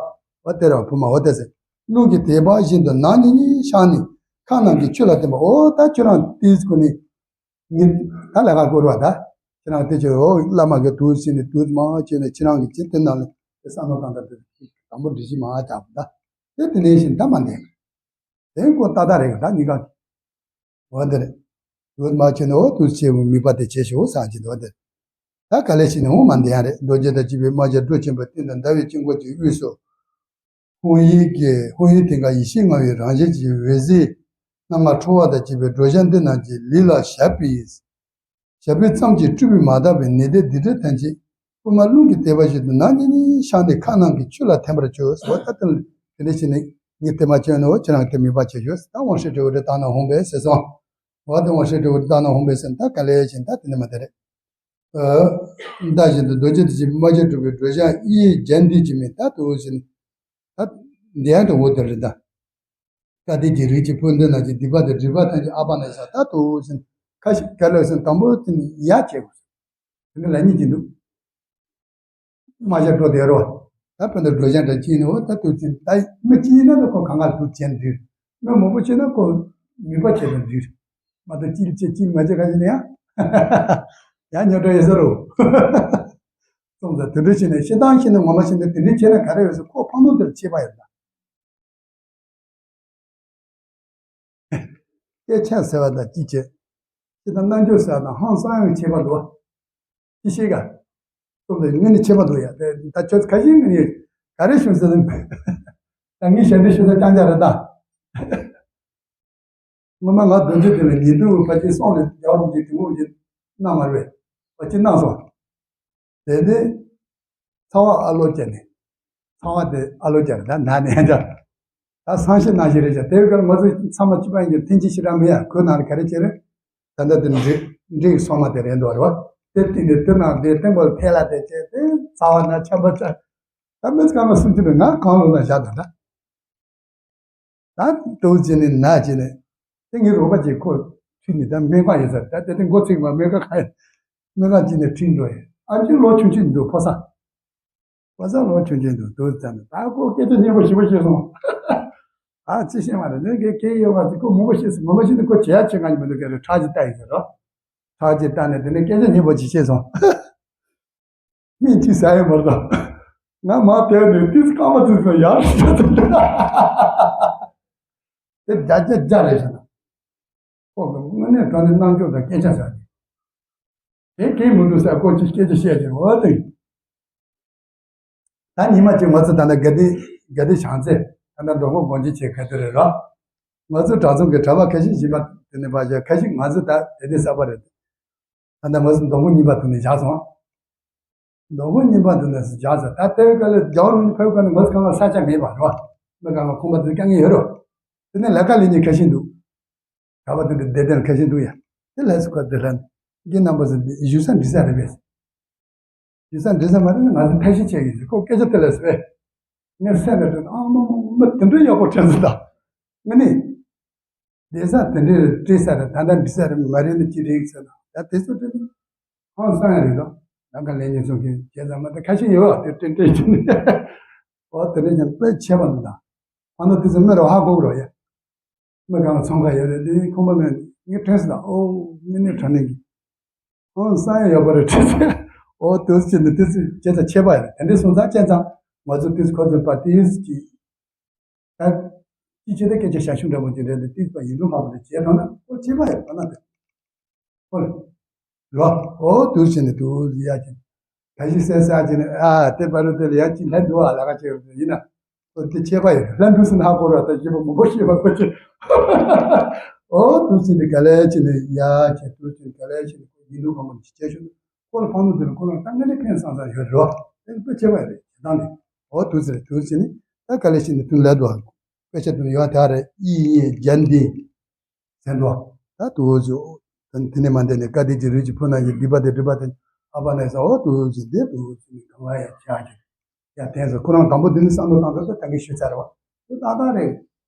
འོ་དེ་རང་ཕུབ་མ་འོ་དེ་ཟེར། རླུང་གི་ཐེག་པ་བཞིན་དུ་ནག་ཉིལ་ཉིལ་ཤར་ནས་ཁ་ནང་གི་ཆུ་ལ་བརྟེན་པ། འོ་ད་ཁྱོད་རང་དེའི་སྐུ་ནི། ངས་ད་ལས་ཀ་བསྐུར་བ་ད། ཁྱེད་རང་དེ་ཚོས་འོ་བླ་མ་གི་དུག་ཟིན་ནས་དུག་མ་བྱས་ནས་ཁྱེད་རང་གི་ཅི་དེ་ནང་ལ་དེ་བསམ་བློ་བཏང་ད་དེ་དང་པོ་འདྲི་གཞི་མ་བྱ་བ་ད། དེ་དེ་ནས་བཞིན་ད་མ་འདས། དེ་ཀོ་ཏག་ཏག་རེད་ད་གཉིས་ཀ་འོ་འདི་རེད། དུག་མ་བྱས་ནས་འོ་དུག་བྱས་མིད་པ་དེ་བྱས་ཤོག་ཟེར་གྱི་འདུག་འོ་འདི་རེད། ད་ག་ལས་བྱས་ནས་འོ་མ་འདས་ཡ་རེད། རྡོ་རྗེ་དང་བཅས་པའི་རྨ་བྱའི་སྦྲུལ་ཆེན་པོའི་སྟེང་དུ་ཟླ་བའི་དཀྱིལ་འཁོར་གྱི་དབུས་སུ། ཧཱུྃ་ཡིག་གི་ཧཱུྃ་ཡིག་མཐིང་ག་ཡེ་ཤེས་མངའ་བའི་རང་བཞིན་གྱི་འོད་ཟེར་སྣ་ལྔ་འཕྲོ་བ་དང་བཅས་པའི་དྲོ་འཇམ་འདི་རྣམས་ཀྱི་ལུས་ལ་ཞགས་པའི་ཞགས་པའི་ཙམ་གྱིས་སྤྲུལ་པའི་མ་དག་པའི་ནད་དང་སྡིག་སྒྲིབ་ཐམས་ཅད་ཕུབ་མ་རླུང་གི་ཐེག་པ་བཞིན་དུ་ནག་ཉིལ་ཉིལ་ཤར་ནས་ཁ་ནང་གི་ཆུ་ལ་ཐིམ་པར་གྱུར། འོ་ད་དེ་ནས་བྱས་ནས་ངས་དེ་མ་བྱས་ནས་འོ་ཁྱེད་རང་དེ་མིད་པ་བྱས་ཤོག་ད་དབང་ཧྲཱིཿ་ཏྲེ་ཧཱུྃ་ཏྲེ་ཏཱ་ནཱ་ཧཱུྃ་བྷེ་ཟེར་སོང་། འོ་དེ་དབང་ཧྲཱིཿ་ཏྲེ་ཧཱུྃ་ཏྲེ་ཏཱ་ནཱ་ཧཱུྃ་བྷེ་ཟེར་ན་ད་ག་ལས་བྱས་ད་དེ་ནས་མ་དེ་རེད། ད་བཞིན་དུ་རྡོ་རྗེ་དང་བཅས་པའི་རྨ་བྱའི་སྦྲུལ་པོའི་དྲོ་འཇམ་དབྱེ་བའི་རྒྱན་འདི་ཅི་མིན་ད་དུ་ཟིན། ད་འདི་ཡང་དུ་འོ་དེ་རེད་ད། སྐལ་ལྡན་གྱི་རིགས་ཀྱི་བུ་འདི་རྣམས་ཀྱི་སྡིག་པ་དང་སྒྲིབ་པ་ཐམས་ཅད་ཨ་པ་ན་ས་ད་དུ་ཟིན། ཁ་ཤས་ག་ལ་ཟིན་དང་པོ་དེ་ནི་ཡ་བྱེད་དགོས། དེ་ནི་ལ་ཉིད་ཀྱི་འདུག་རྨ་བྱ་སྒྲོ་དེ་རོ། ད་བོད་འདི་སྒྲོ་བཞག་འདྲ་ཅིག་ནི་འོ་ད་དུ་ཅིག་ད་མི་གཅིག་ཡིན་ན་ད་ཁོ་གང་ག་ལ་དུ་བྱེད་འདུག་མི་མང་པོ་བྱེད་ན་ཁོ་མིད་པ་བྱེད་དུ་འདུག་མ་གཏོགས་གཅིག་བྱེད་གཅིག་མ་བྱེད་ག་ཅིག་ནི་ཡང་ཡང་ཉོ་འདྲ་ཡོད་ས་རོ། སོང་ཙང་དེ་འདྲ་བྱས་ནས་ཤེས་སྟངས་ཤེས་ནས་ངོ་མ་ཤེས་ནས་དེ་འདྲ་བྱས་ན་ག་རེ་ཡོད་ཟེར་ཁོ་ཕང་ནོ་དེར་ཆད་པ་ཡོད་ད། སྐད་ཆ་ཟེར་བ་དང་ཅི་བྱེད། ཅི་དང་རྣལ་འབྱོར་ཟེར་བ་དང་ཧང་སང་ཡང་ཁྱད་པར་འདུག་ཅི་ཤེས་ག་སྟོབས་དང་ངོས་ནས་ཁྱད་པར་འདུག་ཡ། དེ་ད་ཁྱོད་ཁ་ཤས་ངོས་ནས་ག་རེ་ཞུ་ཟེར་ན། ད་ངས་ཞལ་འདྲི་ཞུ་ས་རྐྱང་རྐྱང་རེད་ད། སྔོན་མ་ང་གདོན་བརྒྱུད་དེ་ལ་ཉེ་དུ་ཕལ་ཆེར་སོང་ནས་རྒྱལ་བ་རིན་པོ་ཆེ་དེ་ངོ་ཅིག་གནང་མ་རེད། ཕལ་ཆེར་གནང་སོང་། དེ་ནས་ཚ་བ་ཨ་ལོ་བརྒྱབ་ནས། ཚ་བ་དེ་ཨ་ལོ་བརྒྱབ་ནས་ད་ན་ནས་ཡང་བརྒྱབ། ད་སང་ཤི་གནངས་ཤི་རེད་ཤག་དེའི་སྐབས་ང་ཚོ་ཚང་མ་སྤྱི་པ་ཡིན་གྱི་འཐེན་འཁྱེར་ཞེ་དྲག་མེད་ཡ། ཁོའི་ནང་ལ་ག་རེ་བྱས་རེད། ད་ལྟ་དེ་འབྲས་འབྲས་ཀྱི་སོ་མ་དེ་རེད་འདུག་རེད་བ། དེ་བཏིང་ནས་དེ་ནང་དེ་ཏེམ་པོ་ལ་ཐལ་ལ་དེ་བྱས་དེ་ཚ་བ་ན་ཆམ་པ་ཆགས། ད་མི་ཚང་མ་སུམ་ཅུ་ནས་ང་གང་ལོ་ན་བཞག་ད་ད། ད་དུ་བྱས་ནས་ན་བྱས་ནས། དེ་ངའི་རོགས་པ་ཅིག་ཁོ་ཁྲིད་ནས་ད་སྨན་ཁང་ཡོད་ས་རེད། ད་དེ་དེ་འགོ་ཚུགས་མ་སྨན་ཁང་ཁ་སྨན་ཁང་ཅིག་ནས་ཁྲིད་འགྲོ་ཡིན། ཨ་ཅེ་ལོ་ཆུང་ཆུང་འདུག་ཕོ་སང་། ཕོ་སང་ལོ་ཆུང་ཆུང་འདུག་དུ་བྱས་ནས་ད་ཁོ་སྐད་ཆ་སྙན་པོ་ཞེ་པོ་བཤད་སོང་། ཨ་ཅི་བཤད་མ་རེད་ནས་གལ་གལ་ཡོད་པ་དེ་ཁོ་མང་པོ་བཤད་སོང་། མང་པོ་བཤད་ནས་ཁོ་བྱེད་ཡ་བྱེད་ང་ཉི་མ་འདུག་ག་རེ་ཁྲག་ཅིག་ལྟ་ཡིན་ཟེར་རོ། ཁྲག་ཅིག་ལྟ་ནས་དེ་ནས་སྐད་ཆ་སྙན་པོ་ཅིག་བཤད་སོང་། སྨན་ཅི་ཟ་ཡོད་མ་རེད། ང་མ་དེ་ནས་ཏིས་སྐར་མ་ཚོས་སོང་ཡར་ཞིག་ད་དེ་རྒྱ་རྒྱ་རྒྱ་རེད་ཟེར་ན། ཁོ་གི་དངོས་གནས་དྲང་གནས་རྣམ་འགྱུར་དང་སྐད་ཆ་ཟ་ནས། དེ་གས་མི་འདུག་ཟེར་ཁོ་ཅིག་སྐད་ཆ་བཤད་དེ་འོ་དེ། ད་ཉི་མ་གཅིག་ང་ཚོ་ད་ལྟ་དགའ་ལྡན་དགའ་ལྡན་བྱང་རྩེ་ད་ལྟ་འགྲོ་ཁོ་དགོངས་ཀྱི་ཆེད་ག་དུ་རེད་རོ། ང་ཚོ་གྲྭ་ཚང་གི་གྲྭ་པ་ཁ་ཤས་བཞིན་པ་དེ་ནས་ཕར་བཞག་ཁ་ཤས་ང་ཚོ་ད་དེ་ནས་གསར་པ་རེད། ད་ལྟ་ང་ཚོ་མདོ་སྔོན་རྙིང་པ་དུ་ནས་བཞག་སོང་། མདོ་སྔོན་རྙིང་པ་དུ་ནས་བཞག་སོང་། ད་ལྟའི་སྐབས་ལ་རྒྱ་བོ་ཕེབས་སྐབས་ནས་ང་ཚོ་གང་ལ་ས་ཆ་མེད་པ་རོ། མི་གང་ལ་ཁང་པ་དུ་རྐྱང་ངེས་ཡོད་རོ། དེ་ནས་ལས་ཀ་ལས་ཉེ་ཁ་ཤས་འདུག་གྲྭ་པ་དུ་ནས་བསྡད་དེ་ལ་ཁ་ཤས་འདུག་ཡ། དེ་ལས་སུ་ཁ་དེ་ལ་རྒན་རྣམ་པ་ཚོ་བཞུགས་ས་འགྲིག་ས་རེད་པས། ཡུལ་ས་འདྲེ་ས་མ་རེད་ན་ང་ཚོ་ཐབས་ཤེས་བྱེད་ཀྱི་ཡོད། ཁོ་སྐད་ཆ་དེ་ལ་ཟེར། ངས་སེམས་ལ་དྲན་ཨ་མ་མ་མ་དེ་འདྲ་ཡག་པོ་དྲན་སོང་ད། ང་ནི། ལས་ས་དེ་འདྲའི་བྲིས་ས་རེད། ད་ལྟ་འབྲི་ས་རེད། མ་རེད་ནི་ཅི་རེད་ཟེར་ན། ད་དེ་ཚོ་བྲིས་ན་ཧང་སང་ཡ་རེད་དོ། ད་ག་ལས་ཉིན་སོང་གི་བྱས་ཙང་མ་ད་ཁ་ཤས་ཡོད་བ། དེ་བྲིས་བྲིས་བྱས་ནས་ཨོ་དེ་འདྲ་ཀྱང་དཔེ་ཆེ་བ་འདུག་ད་ཨ་ནི་དེ་ཚོ་མི་རོ་ཧ་གོ་གི་རོ་ཡ། མི་གང་ཚོང་ཁ་ཡོད་རེད། དེ་ཁོང་པ་མེད་ངས་དྲན་སོང་། ད་ཨོ་དངོས་གནས་དྲང་གནས་ཀྱི་ཨང་སང་ཡ་ཡོད་པ་རེད་དྲན་སོང་། ཨོ་དུས་ཚོད་ནི་དུས་ཚོད་བྱས་ཙང་ཆད་པ་ཡོད་རེད། དེ་འདྲའི་སོང་ཙང་བྱས་ཙང་ང་ཚོ་དུས་ཚོད་ཁོ་ཚོའི་པ་དེ་ཡིན་ཀྱི་ད་ཅི་བྱེད་ད་སྐད་ཆ་བྱ་ཤུགས་འདྲ་པོ་ཅིག་རེད། དེ་དུས་པ་ཡིན་འགྲོ་མ་པོ་དེ་བྱས་ཐོག་ན་ཨོ་ཆད་པ་ཡོད་པ་ན་དེ། ཨོ་ལེ། རོ། ཨོ་དུས་ཕྱིན་ནས་དུས་ཡ་ཅིག་ད་ཞིག་གསལ་གསལ་ཅིག་ནས་ཨ་དེ་བར་དུ་དེ་ལ་ཡ་ཅིག་ལྷད་འདུག་ཨ་ལ་ཁ་ཅིག་ཡིན་ན། ཨོ་དེ་ཆད་པ་ཡོད། ལྷད་འདུག་སེ་ན་ཧ་གོ་ར། ད་ཞིབ་པ་མང་པོ་ཤེས་པ་ཁོ་ཅིག་ཨོ་དུས་ཕྱིན་ནས་ག་ལེ་ཅིག་ནས་ཡ་ཅིག་དུས་ཕྱིན་ག་ལེ་ཅིག་ནས་ཁོ་ཡིན་འདུག་ག་མོ་ཅིག་བྱས་ཤོག་ཁོ་ལ་ཕང་ནུ་དེ་ལ་ཁོ་རང་ད་ངན་ལེ་ཕན་སང་སང་ཡོད་རོ། དེ་དཔེ་ཆད་པ་ཡོད་རེད། བྱེད་སྟངས་དེ་ཨོ་དུས་ཕྱིན་ནས་དུས་ཕྱིན་ནས་ད་ག་ལེ་ཅིག་ནས་དུས་ལྷད་འདུག་ཨ། དཔེ་ཆ་དུ་ཡོད་དེ་ཨ་རེད། ཨི་ཡེ་རྒྱན་ལྡན། ཟེར་འགྲོ། ད་དུ་བོ་ཅིག་དེ་ནས་མ་འདས་ནས་ཀ་དེ་ཅི་རིགས་ཀྱི་ཕུ་ན་ཡི་སྡིག་པ་དེ་སྒྲིབ་པ་དེ་ཨ་པ་ན་ཡི་ས་འོ་དུ་བོ་ཅིག་དེ་དུ་བོ་ཅིག་ནི་གང་ལ་ཡང་བྱ་གི་ཡ་དེ་ཚོ་ཁོ་རང་དང་པོ་དེ་ནི་བསམ་བློ་བཏང་ཚར་ད་ད་གི་ཞུ་ཚར་བ་དེ་ཏག་ཏག་རེད།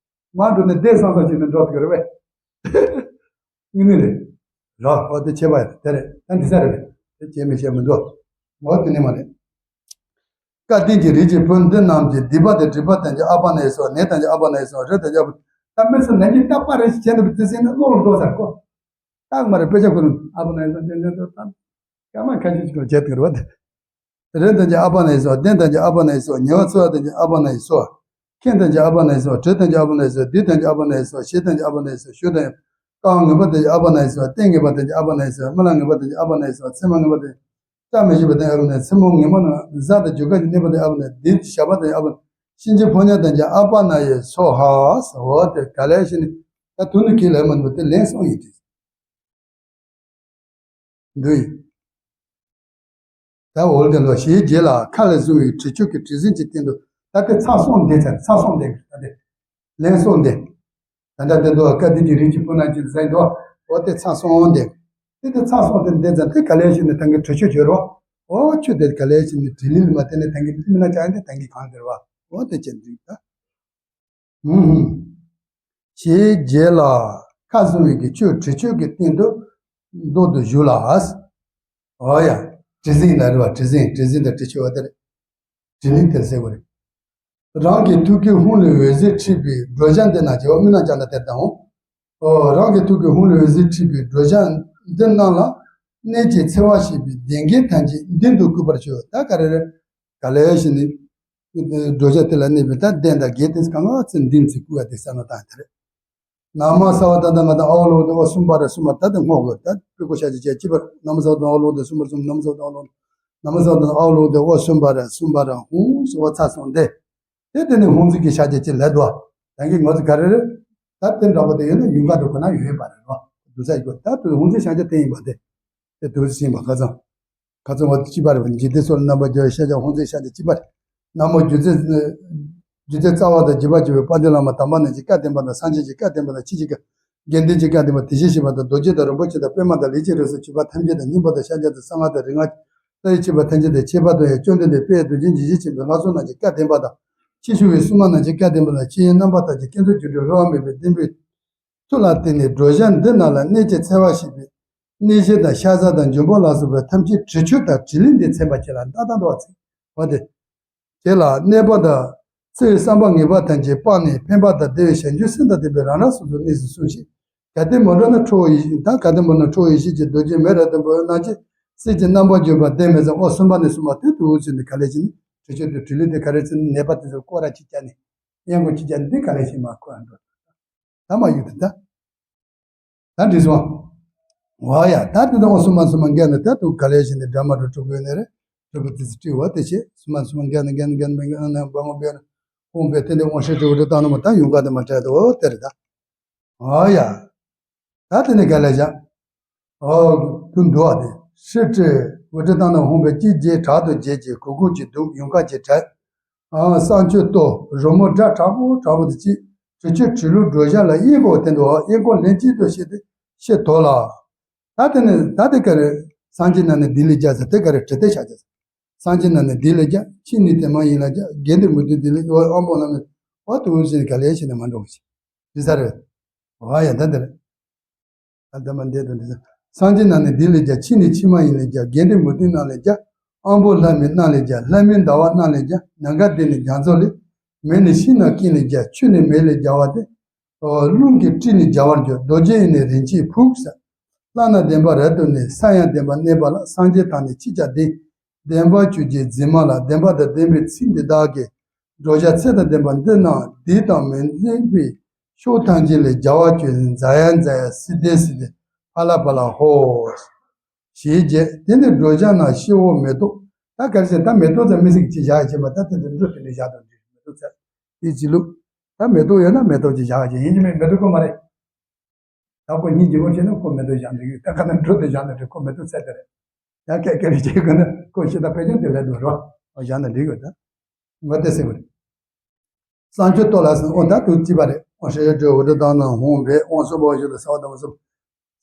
མ་འགྲོ་ནས་བསྡད་སང་སང་བྱས་ནས་འགྲོ་ཐུབ་ཀྱི་རེད་པས། དངོས་གནས་རེད། རོ་འོ་དེ་བྱས་པ་དེ་རེད། ད་འདི་ས་རེད་པས། དེ་བྱས་མི་བྱས་མི་འདུག་འོ་དེ་ནི་མ་རེད། སྐལ་ལྡན་གྱི་རིགས་ཀྱི་བུ་འདི་རྣམས་ཀྱི་སྡིག་པ་དང་སྒྲིབ་པ་དང་གྱི་ཨ་པ་ན་ཡི་སོགས་ནད་དང་གྱི་ཨ་པ་ན་ཡི་སོགས་རི་དང་གྱི་ཨ་པ། ད་མི་ཚོ་ནད་ཀྱི་རྟག་པ་རེ་ཞིག་བྱས་འདུག་དེ་ཟིན་ནས་བློ་ལ་འགྲོ་ཚར་གོ། རྟག་མ་རེ་དཔེ་ཆ་ཁོ་རང་ཨ་པ་ན་ཡི་སོགས་དེ་འདྲ་ཚོ་ད་སྐར་མ་ཁ་ཤས་ཤིག་ལ་བྱས་ཐུབ་རེད་བ། དེ་རི་དང་གྱི་ཨ་པ་ན་ཡི་སོགས་གདན་དང་གྱི་ཨ་པ་ན་ཡི་སོགས་ཉེ་བར་འཚོ་བ་དང་གྱི་ཨ་པ་ན་ཡི་སོགས། ཁེངས་དང་གྱི་ཨ་པ་ན་ཡི་སོགས། དྲི་དང་གྱི་ཨ་པ་ན་ཡི་སོགས། སྡིག་དང་གྱི་ཨ་པ་ན་ཡི་སོགས། ཞེ་དང་གྱི་ཨ་པ་ན་ཡི་སོགས། ཞུ་དང་། རྐང་ངན་པ་དང་གྱི་ཨ་པ་ན་ཡི་སོགས། སྟེང་ངན་པ་དང་གྱི་ཨ་པ་ན་ཡི་སོགས། སྨིན་ལམ་ངན་པ་དང་གྱི་ཨ་པ་ན་ཡི་སོགས། མཚན་མ་ངན་པ་དང་། བཀྲ་མི་ཤིས་པ་དང་གྱི་ཨ་པ་ན་ཡི་སོགས། མཚན་མོ་ངན་པ་ན་གཟའ་དང་རྒྱུ་སྐར་གྱི་གནས་པ་དང་གྱི་ཨ་པ་ན་ཡི་སོགས། དེའི་ཞགས་པ་དང་གྱི་ཨ་པ་ན་ཡི་སོགས། གཤིན་རྗེ་ཕོ་ཉ་དང་གྱི་ཨ་པ་ན་ཡི་སོགས། འོ་དེ་ག་ལས་ཤི་ནི་ད་དུ་ནི་ཁྱེད་ལས་མ་འདུག་དེ་ལན་གསུམ་ཡིན་དུས། འདུས། ད་འོ་དེ་ལོ་ཞེས་རྗེས་ལ་ཁ་ལས་བཟུང་བའི་དྲི་ཆུ་གི་དྲི་ཟིན་གྱི་སྟེང་དུ་ད་དེ་ཚར་སོང་འདི་ཚར་ཚར་སོང་འདི་ད་དེ་ལན་གསུམ་འདི། ད་ལྟ་དེ་འདུག་བ་སྐལ་ལྡན་གྱི་རིགས་ཀྱི་བུ་རྣམས་ཀྱི་ཟེར་འདུག་འོ་དེ་ཚར་སོང་འདི། དེ་དེ་ཚར་སོང་དེ་འདི་ཙམ་དེ་ག་ལས་ཤི་ནི་ད་གི་དྲི་ཆུ་བྱོས་རོགས། འོ་ཆུ་དེ་ག་ལས་ཤི་ནི་དྲི་ལིལ་མ་དེ་ནི་ད་གི་མི་ན་ཅང་དེ་ད་གི་གང་དེ་ར་བ། འོ་དེ་ཅན་འདི་ད། ཞེས་རྗེས་ལ་ཁ་བཟུང་བའི་གི་ཆུ་དྲི་ཆུ་གི་སྟེང་དུ་འདུག་ཏུ་བཞུགས་ལ། འོ་ཡ། དྲི་ཟིན་ལ་རེད་བ། དྲི་ཟིན་དྲི་ཟིན་དང་དྲི་ཆུ་བ་དེ་རེད། དྲི་ལིང་དེར་ཟེར་བ་རེད། རང་གི་ཐུགས་ཀའི་ཧཱུྃ་ལས་འོད་ཟེར་འཁྲིགས་པའི་དྲོ་ཞག་འདི་ན་བྱེ་བ་མི་ན་ཅང་ད་དེར་དང་། འོ་རང་གི་ཐུགས་ཀའི་ཧཱུྃ་ལས་འོད་ཟེར་འཁྲིགས་པའི་དྲོ་ཞག་འདི་རྣམས་ལ་གནས་ཀྱི་འཚེ་བ་ཞེས་པའི་གདོན་བགེགས་ཐམས་ཅད་མདུན་དུ་བཀུག་པར་ཞུ། ད་ག་རེ་རེད། ག་ལས་ཤི་ནི། དྲོ་ཞག་དེ་ལ་གནས་པའི་ད་གདོན་དང་བགེགས་དེ་གང་ག་ཚེ་འདི་ཚེ་བཀུག་ཡ་དེ་ས་ན་དང་དེ་རེད། ན་མོ་ས་བ་ད་ད་མ་ད་ཨའོ་ལོ་དེ་ཨོ་གསུམ་པ་ར་གསུམ་པ་ད་དེ་སྔོག་དགོས། ད་པི་ཀོ་ཤ་ཅི་ཅི་ཅི་པར་ན་མོ་ས་བ་ད་ཨའོ་ལོ་དེ་གསུམ་པར་གསུམ། ན་མོ་ས་བ་ད་ཨའོ་ལོ་ན་མོ་ས་བ་ད་ཨའོ་ལོ་དེ་ཨོ་གསུམ་པ་ར་གསུམ་པ་ར་ཧཱུྃ་སོ་བ་ཚ་སོང་དེ། དེ་དེ་ནི་ཧཱུྃ་ཚིག་གི་ཤ་ཅི་ཅི་ལས་དོ། ད་གི་ངོ་ཚ་ག་རེ་རེད། ད་དེ་འདྲ་པོ་དེ་ཡོད་ན་ཡུངས་ཀར་དུ་ཁོ་ན་ཡོད་པ་རེད་རོ། དུ་ས་ཡི་གོ་ད་དུ་ཧཱུྃ་ཚིག་ཤ་ཅི་དེ་ཡིན་པ་དེ། དེ་དུས་ཕྱིན་པ་ཁ་ཚང་། ཁ་ཚང་བ་གཅིག་པ་རེད་པ། འཇིག་རྟེན་སོགས་ལ་རྣམ་པར་རྒྱལ་བའི་ཤཱཀྱ་ཧཱུྃ་ཚེ་ཤཱཀྱ་གཅིག་པ་རེད། ན་མོ་སྒྱུ་རྩལ། སྒྱུ་རྩལ་རྩ་བ་དང་རྒྱས་པར་གྱུར་པའི་དཔལ་ལྡན་བླ་མ་དམ་པ་རྣམས་ཀྱི་བཀའ་བསྟན་པ་དང་། སངས་རྒྱས་ཀྱི་བཀའ་བསྟན་པ་དང་། ཆོས་ཀྱི་དགེ་འདུན་གྱི་བཀའ་བསྟན་པ་དེ་བཞིན་གཤེགས་པ་དང་། རྡོ་རྗེ་དང་རིན་པོ་ཆེ་དང་པདྨ་དང་ལས་ཀྱི་རིགས་སུ་གྱུར་པ་ཐམས་ཅད་དང་། སྙིང་པོ་དང་ཤཱཀྱ་དང་གསང་སྔགས་དང་རིག་སྔགས་ཀྱི་རྩ་བའི་ཆོས་པ་ཐམས་ཅད་དང་། ཁྱད་པར་དུ་ཡང་བཅོམ་ལྡན་འདས་དཔལ་རྡོ་རྗེ་འཇིགས་བྱེད་ཆེན་པོའི་ལྷ་ཚོགས་རྣམས་ཀྱི་བཀའ་བསྟན་པ་དང་། ཕྱིར་བཞུགས་པའི་སྲུང་མ་རྣམས་ཀྱི་བཀའ་བསྟན་པ་དང་། ཆོས་དབྱིངས་རྣམ་པར་དག་ཅིང་བསྐྱེད་རྫོགས་སྒྱུ་འཕྲུལ་གློ་བུར་མེད་པའི་བསྟན་པའི་མཐུ་ལ་བརྟེན་ནས་དྲོ་ཞག་འདི་རྣམས་ལ་གནས་ཀྱི་འཚེ་བ་ཞེས་པའི་གནས་གཞི་དང་ཤ་ཟ་དང་འབྱུང་པོ་ལ་སོགས་པའི་ཐམས་ཅད་དྲི་ཆུ་དང་དྲི་ལིང་འདིས་མཚན་པར་བྱས་ལ། ད་ལྟ་འདུ་བ་ཚིག་འོ་དེ། དེ་ལ་གནོད་པ་དང་། འཚེ་བའི་བསམ་པ་ངན་པ་ཐམས་ཅད་སྤངས་ནས་ཕན་པ་དང་བདེ་བའི་བྱང་ཆུབ་སེམས་དང་ལྡན་པའི་རང་རང་སོ་སོའི་གནས་སུ་སོང་ཞིག་གལ་ཏེ་མི་འགྲོ་ན་ཁྲོ་བོ་ཡེ་ཤེས་དང་། གལ་ཏེ་མི་འགྲོ་ན་ཁྲོ་བོ་ཡེ་ཤེས་ཀྱི་རྡོ་རྗེ་མེ་རབ་ལྡན་པོ་རྣམས་ཀྱི་གསེར་གྱི་རྣམ་པར་གྱུར་པ་ལྡན་མི་ཚང་། འོ་གསུམ་པ་ནས་གསུམ་པ་དེ་དུ་འུ་ཚུ་ནི་ག་ལས་ཀྱི་ནི་དྲི་ཆུ་དང་དྲི་ལིང་དེ་ག་རེ་ཚུ་ནི་ནད་པ་དེ་ཚོ་སྐོར་ར་ཅིག་བྱས་ནས་གཡང་སྐོར་ཅིག་བྱས་ནས་འདི་ག་ལས་ཤི་མ་ཁོ་ཨ་འགྲོ། ད་མ་ཡུག་ཏུ་ད། ད་འདྲི་སོང་། འོ་ཡ་ད་དེ་དང་འོ་གསུམ་པ་གསུམ་པ་འགལ་ནས་ད་དུ་ག་ལས་ཤི་ནི་འདྲ་མ་འགྲོ་གྲུབ་དགོས་ནི་རེད། གྲུབ་པ་དེ་ཚུ་དྲི་བ་དེ་བྱེད། གསུམ་པ་གསུམ་པ་འགལ་ནས་འགལ་ནས་འགལ་ནས་འགལ་ནས་འབའ་ངོ་འབད་ནས་དབང་བས་དེ་འདི་དབང་ཤེས་དྲི་བ་དྲི་བཏང་ནོ་མ་ད་ཡུང་ག་དེ་མ་བྲལ་དུ་འོ་དེ་རེད་ད། ཨོ་ཡ། ད་དེ་ནི་ག་ལས་བཞག་ཨོ་དུ་འདུག་ཨ་དེ། ཧྲི་ཀྲི་འུ་ཀྲི་ཏང་ན་ཧོང་པའི་གཅིག་རྗེས་དྲག་ཏུ་རྗེས་ཀྱི་གུ་གུ་གྱི་འདུག་ཡུངས་ཀ་གྱི་དྲག་ཨང་གསང་མཆོད་གཏོར་རོལ་མོ་སྒྲ་དྲག་པོ་དྲག་པོ་དེ་གཅིག་དྲི་ཆུ་དྲི་ལུག་སྒྲོ་བཞག་ལ་གཡས་སྐོར་དེ་འདུག་གཡས་སྐོར་ལན་གཅིག་ཏུ་བཤད་དེ་ཤེས་དོ་ལ། ད་དེ་ནི་ད་དེ་ག་རེ་སངས་རྒྱས་རྣམས་ནི་འདི་ལས་རྒྱ་ཟེར་དེ་ག་རེ་དྲི་དེ་བྱ་རྒྱ་ཟེར། སངས་རྒྱས་རྣམས་ནི་འདི་ལས་རྒྱ་ཕྱིས་ནི་དེ་མ་ཡིན་ལ་རྒྱ་དགེ་འདུན་མི་འདུན་འདི་ལས་ཨོ་ཨམ་པོ་རྣམས་ནི་ཨོ་དུ་བུ་ཟིན་ག་ལས་ཤེས་ནས་མ་འགྲོ་བ་ཞིག་འདི་ས་རེད། བ་ཡ་ད་འདིར། ཨ་ད་མ་འདས་དང་འདྲ། སངས་རྒྱས་རྣམས་ནི་འདི་ལས་རྒྱལ། ཕྱི་ནི་ཕྱི་མ་ཡིན་ལས་རྒྱལ། དགེ་འདུན་མུ་སྟེགས་རྣམས་ལས་རྒྱལ། དབང་པོ་ལྷ་མིན་རྣམས་ལས་རྒྱལ། ལྷ་མིན་ཟླ་བ་རྣམས་ལས་རྒྱལ། ནམ་མཁའ་ལྡན་ནི་རྒྱ་མཚོ་ལས། མེ་ནི་ཤིང་རྣམས་ཀུན་ལས་རྒྱལ། ཆུ་ནི་མེ་ལས་རྒྱལ་བ་སྟེ། རླུང་གིས་དཀྲིས་ནས་རྒྱལ་བར་འགྱུར། རྡོ་རྗེ་ཡིས་ནི་རིན་ཆེན་ཕུག་ཟེར། ལྷ་རྣམས་བདེན་པར་རབ་ཏུ་གནས། ས་ཡང་བདེན་པར་གནས་པ་ལ། སངས་རྒྱས་དང་ནི་ཅིས་ཀྱང་ལྡན། བདེན་པར་གྱུར་ཅིག་འཛིན་མ་ལགས། བདེན་པ་དང་ལྡན་པའི་ཚིག་འདི་དག་གིས། འགྲོ་བྱ་ཚེ་དང་ལྡན་པ་འདི་རྣམས་འདི་དང་མི་ལྡན་པའི་ཕྱོགས་ཐམས་ཅད་ལས་རྒྱལ་བར་གྱུར་ནས། འཛག་ཡང་འཛག་ཡང་སིདྡྷི་སིདྡྷི་ཕར་ལ་ཕར་ལ་ཧོ། ཞེས་བརྗོད། དེ་ནས་འགྲོ་བྱ་རྣམས་སྤྱི་བོར་མེ་ཏོག་ད་ག་རེ་ཟེར། ད་མེ་ཏོག་ཙམ་མི་སྲིད་ཀྱི་ཅིག་བཞག་བྱས་པ། ད་དེ་དེ་འགྲོ་དེ་འདྲ་བཞག་དང་འདྲ། མེ་ཏོག་ཙམ་དེ་ཅི་ལུགས། ད་མེ་ཏོག་ཡོད་ན་མེ་ཏོག་ཅིག་བཞག་བྱས། ཡིན་གྱི་མེད་མེ་ཏོག་ཁོ་མ་རེད། ད་ཁོ་སྙིང་རྗེ་པོ་བྱས་ན་ཁོ་མེ་ཏོག་བཞག་འདུག་ཡོད། ད་ག་ན་འགྲོ་དེ་བཞག་ན་འགྲིག་ཁོ་མེ་ཏོག་ཚད་དེ་རེད། ཡང་སྐད་སྐད་རེ་བྱེད་དགོས་ན་ཁོ་ཤི་ད་ཕལ་ཆེར་དེ་ལས་འགྲོ་རོགས་བཞག་ན་འགྲིག་ཡོད་ད། ང་དེ་ཟེར་བ་རེད། སངས་རྒྱས་སྟོབས་ལ་ཟེར། ཨོ་ད་དུ་ཅི་པ་རེད། ཨོ་ཧྲེ་ཡོ་ཏྲེ་འུ་ཏྲ་དང་ན་ཧོང་བེ་ཨོ་སོ་པ་བ་ཞུ་ད་ས་བ་དང་སོ་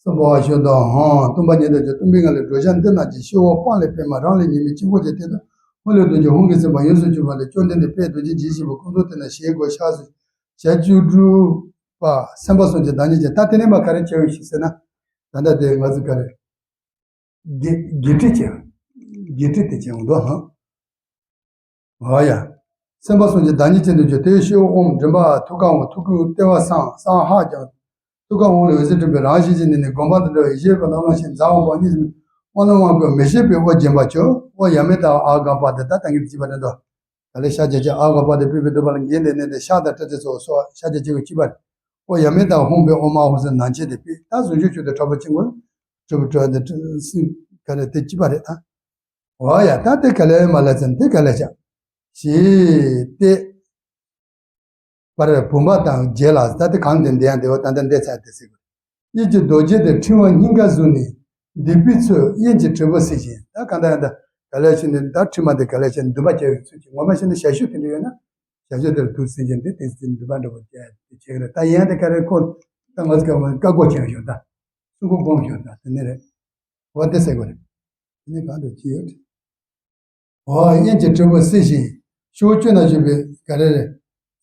སོ་པ་བ་ཞུ་ད་ཧོང་སྟོན་པ་ཉིད་དང་ཇོ་སྟོན་པའི་ངང་ལས་འགྲོ་བྱ་འདི་རྣམས་ཀྱི་སྤྱི་བོ་པང་ལས་པད་མ་རང་ལས་ཉི་མའི་དཀྱིལ་འཁོར་གྱི་སྟེང་དུ་ཧོ་ལས་རྡོ་རྗེ་ཧོང་གི་སེམས་དཔའ་ཡོངས་སུ་གྱུར་པ་ལས་བཅོམ་ལྡན་འདས་དཔལ་རྡོ་རྗེ་འཇིགས་བྱེད་པའི་སྐུ་མདོག་དེ་ན་ཞལ་སྒོ་ཕྱག་སོ་ཞལ་བཅུ་དྲུག་པ་སེམས་དཔའ་སངས་རྒྱས་བདག་ཉིད་ཅན། ད་དེ་ནས་མ་ག་རེ་བྱས་ཡོད་ཞིག་ཟེར་ན། ད་ལྟ་དེ་ང་ཚོ་ག་རེ། དགེ་དགེ་ཁྲིད་ཅན། དགེ་ཁྲིད་དེ་ཅན་འདུག་ཧང་། ཨ་ཡ། སེམས་དཔའ་སངས་རྒྱས་བདག་ཉིད་ཅན་དུ་གྱུར། དེའི་སྤྱི་བོ་ཨོམ་མགྲིན་པ་ཐུགས་ཀ་འོང་། ཐུགས་ཀའི་ལྟེ་བ་སངས་སངས་ཧ་ཀྱང་། ཐུགས་ཀ་འོང་ལས་འོད་ཟེར་འཕྲོས་པས་རང་བཞིན་གྱིས་ནི་ནི་དགོངས་པ་དང་འདྲ་བའི་བཞད་པའི་རླུང་ལ་ཞིང་འཛག་འོང་པ་གཉིས་སུ་མེད། དབང་རྣོན་དབང་བསྐུར་མི་ཤེས་པའི་དབུགས་འབྱིན་པར་གྱུར། ཨོ་ཡ་མེ་ད་ཨ་ག་པ་དེ་ད་ད་གིན་བྱིས་པ་རེད་འདུག་ད་ལས་ཤཱཀྱ་ཅིག་ཨ་ག་པ་དེ་ཕུལ་བའི་འདུག་པ་ལ་འགན་དེ་ནས་དེ་ཤ་དང་སྤྲེལ་ཚེ་སོགས་སོགས་ཤཱཀྱ་ཅིག་གི་བྱིས་པ་རེད། ཨོ་ཡ་མེ་དང་ཧོང་པའི་ཨོ་མ་ཧོ་སེ་ནང་ཆེན་དེ་ཕུལ། ད་གཟུངས་ཆུ་ཆུ་དེ་གྲོགས་པོ་ཆེན་པོ་གྲུབ་གྲོལ་དེ་སྲིད་ག་རེ་དེ་བྱིས་པ་རེད་ད། ཨོ་ཡ་ད་དེ་ག་ལས་མ་ལས་ཚན་དེ་ག་ལས་ཤ་ཞེས་ཏེ། པར་བུམ་པ་དང་རྒྱན་ལ་ད་དེ་གང་དེ་འདི་ཡང་དེ་བ་ད་ལྟ་འདས་ཚར་དེ་ཟེར་དགོས། དབྱིབས་ཀྱི་རྡོ་རྗེ་དེ་ཕྲེང་བ་སྙིང་གར་བཟུང་ནས་སྡིག་པའི་ཚུལ་དབྱིངས་ཀྱི་དྲིལ་བུ་གསིལ་ཞིང་། ད་གང་ལྟར་ཡང་ད་ག་ལས་ཕྱིན་ནས་ད་ཕྲེང་བ་དེ་ག་ལས་ཕྱིན་ནས་མདུད་པ་རྒྱག་པའི་ཚུལ་གྱིས་ངོ་མ་བྱས་ན་ཞལ་ཤུགས་དེ་འདྲ་ཡོད་ན་ཞལ་ཤུགས་དེ་ལ་དུག་སེལ་གྱིན་དེ་དེ་ཚེ་མདུད་པ་འདྲ་པོ་རྒྱག་དེ་བྱེད་ཀྱི་རེད། ད་ཡང་དེ་ག་རེ་ཁོ་ད་ང་ཚོ་ག་བ་བཀའ་བསྒོ་བྱས་ཞོར་ད་སྲུང་འཁོར་བསྒོམ་ཞོར་ད་དེ་ནས་རེད། འོ་དེ་ཟེར་དགོས་རེད། དེ་ནས་གང་དུ་ཅི་ཡོད། འོ་དབྱིངས་ཀྱི་དྲིལ་བུ་གསིལ་ཞིང་ཕྱོགས་བཅུ་ན་བཞུགས་པའི་ག་རེ་རེད།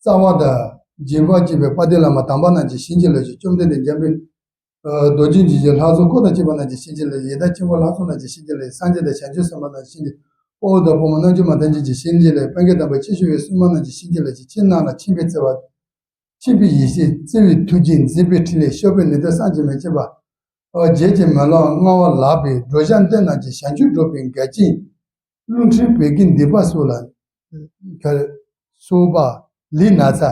རྩ་བ་དང་བརྒྱད་པ་བཅས་པའི་དཔལ་ལྡན་བླ་མ་དམ་པ་རྣམས་ཀྱིས་བྱིན་གྱིས་བརླབས་ཤིང་། བཅོམ་ལྡན་འདས་འཇམ་དཔལ་རྡོ་རྗེ་འཇིགས་བྱེད་ལྷ་ཚོགས་འཁོར་དང་བཅས་པ་རྣམས་ཀྱིས་བྱིན་གྱིས་བརླབས་ཤིང་། ཡི་དམ་ཆོས་འཁོར་ལྷ་ཚོགས་རྣམས་ཀྱིས་བྱིན་གྱིས་བརླབས་ཤིང་། སངས་རྒྱས་དང་བྱང་ཆུབ་སེམས་དཔའ་རྣམས་ཀྱིས་བྱིན་གྱིས་བརླབས། དཔའ་བོ་དང་དཔའ་མོ་རྣམ་འགྱུར་མ་ཐམས་ཅད་ཀྱིས་བྱིན་གྱིས་བརླབས། པད་དཀར་དམ་པ་ཆེ་ཤོས་ཀྱི་སྲུང་མ་རྣམས་ཀྱིས་བྱིན་གྱིས་བརླབས་ཤིང་། ཕྱི་ནང་ལ་མཁྱེན་པའི་བརྩེ་བ། མཁྱེན་པའི་ཡེ་ཤེས། བརྩེ་བའི་ཐུགས་རྗེ། མཛད་པའི་ཕྲིན་ལས། སྤྱོད་པའི་ནུས་མཐུ་བསམ་གྱིས་མི་ཁྱབ་པ། བརྗོད་ཀྱིས་མི་ལང་མངའ་བ་ལགས་པས་འགྲོ་བྱ་འདི་རྣམས་ཀྱི་བྱང་ཆུབ་སྒྲུབ་པའི་འགལ་རྐྱེན། རླུང་མཁྲིས་བད་ཀན་སྡིག་པ་སོགས་ལ་སོགས་པ་ལུས་ན་ཚ།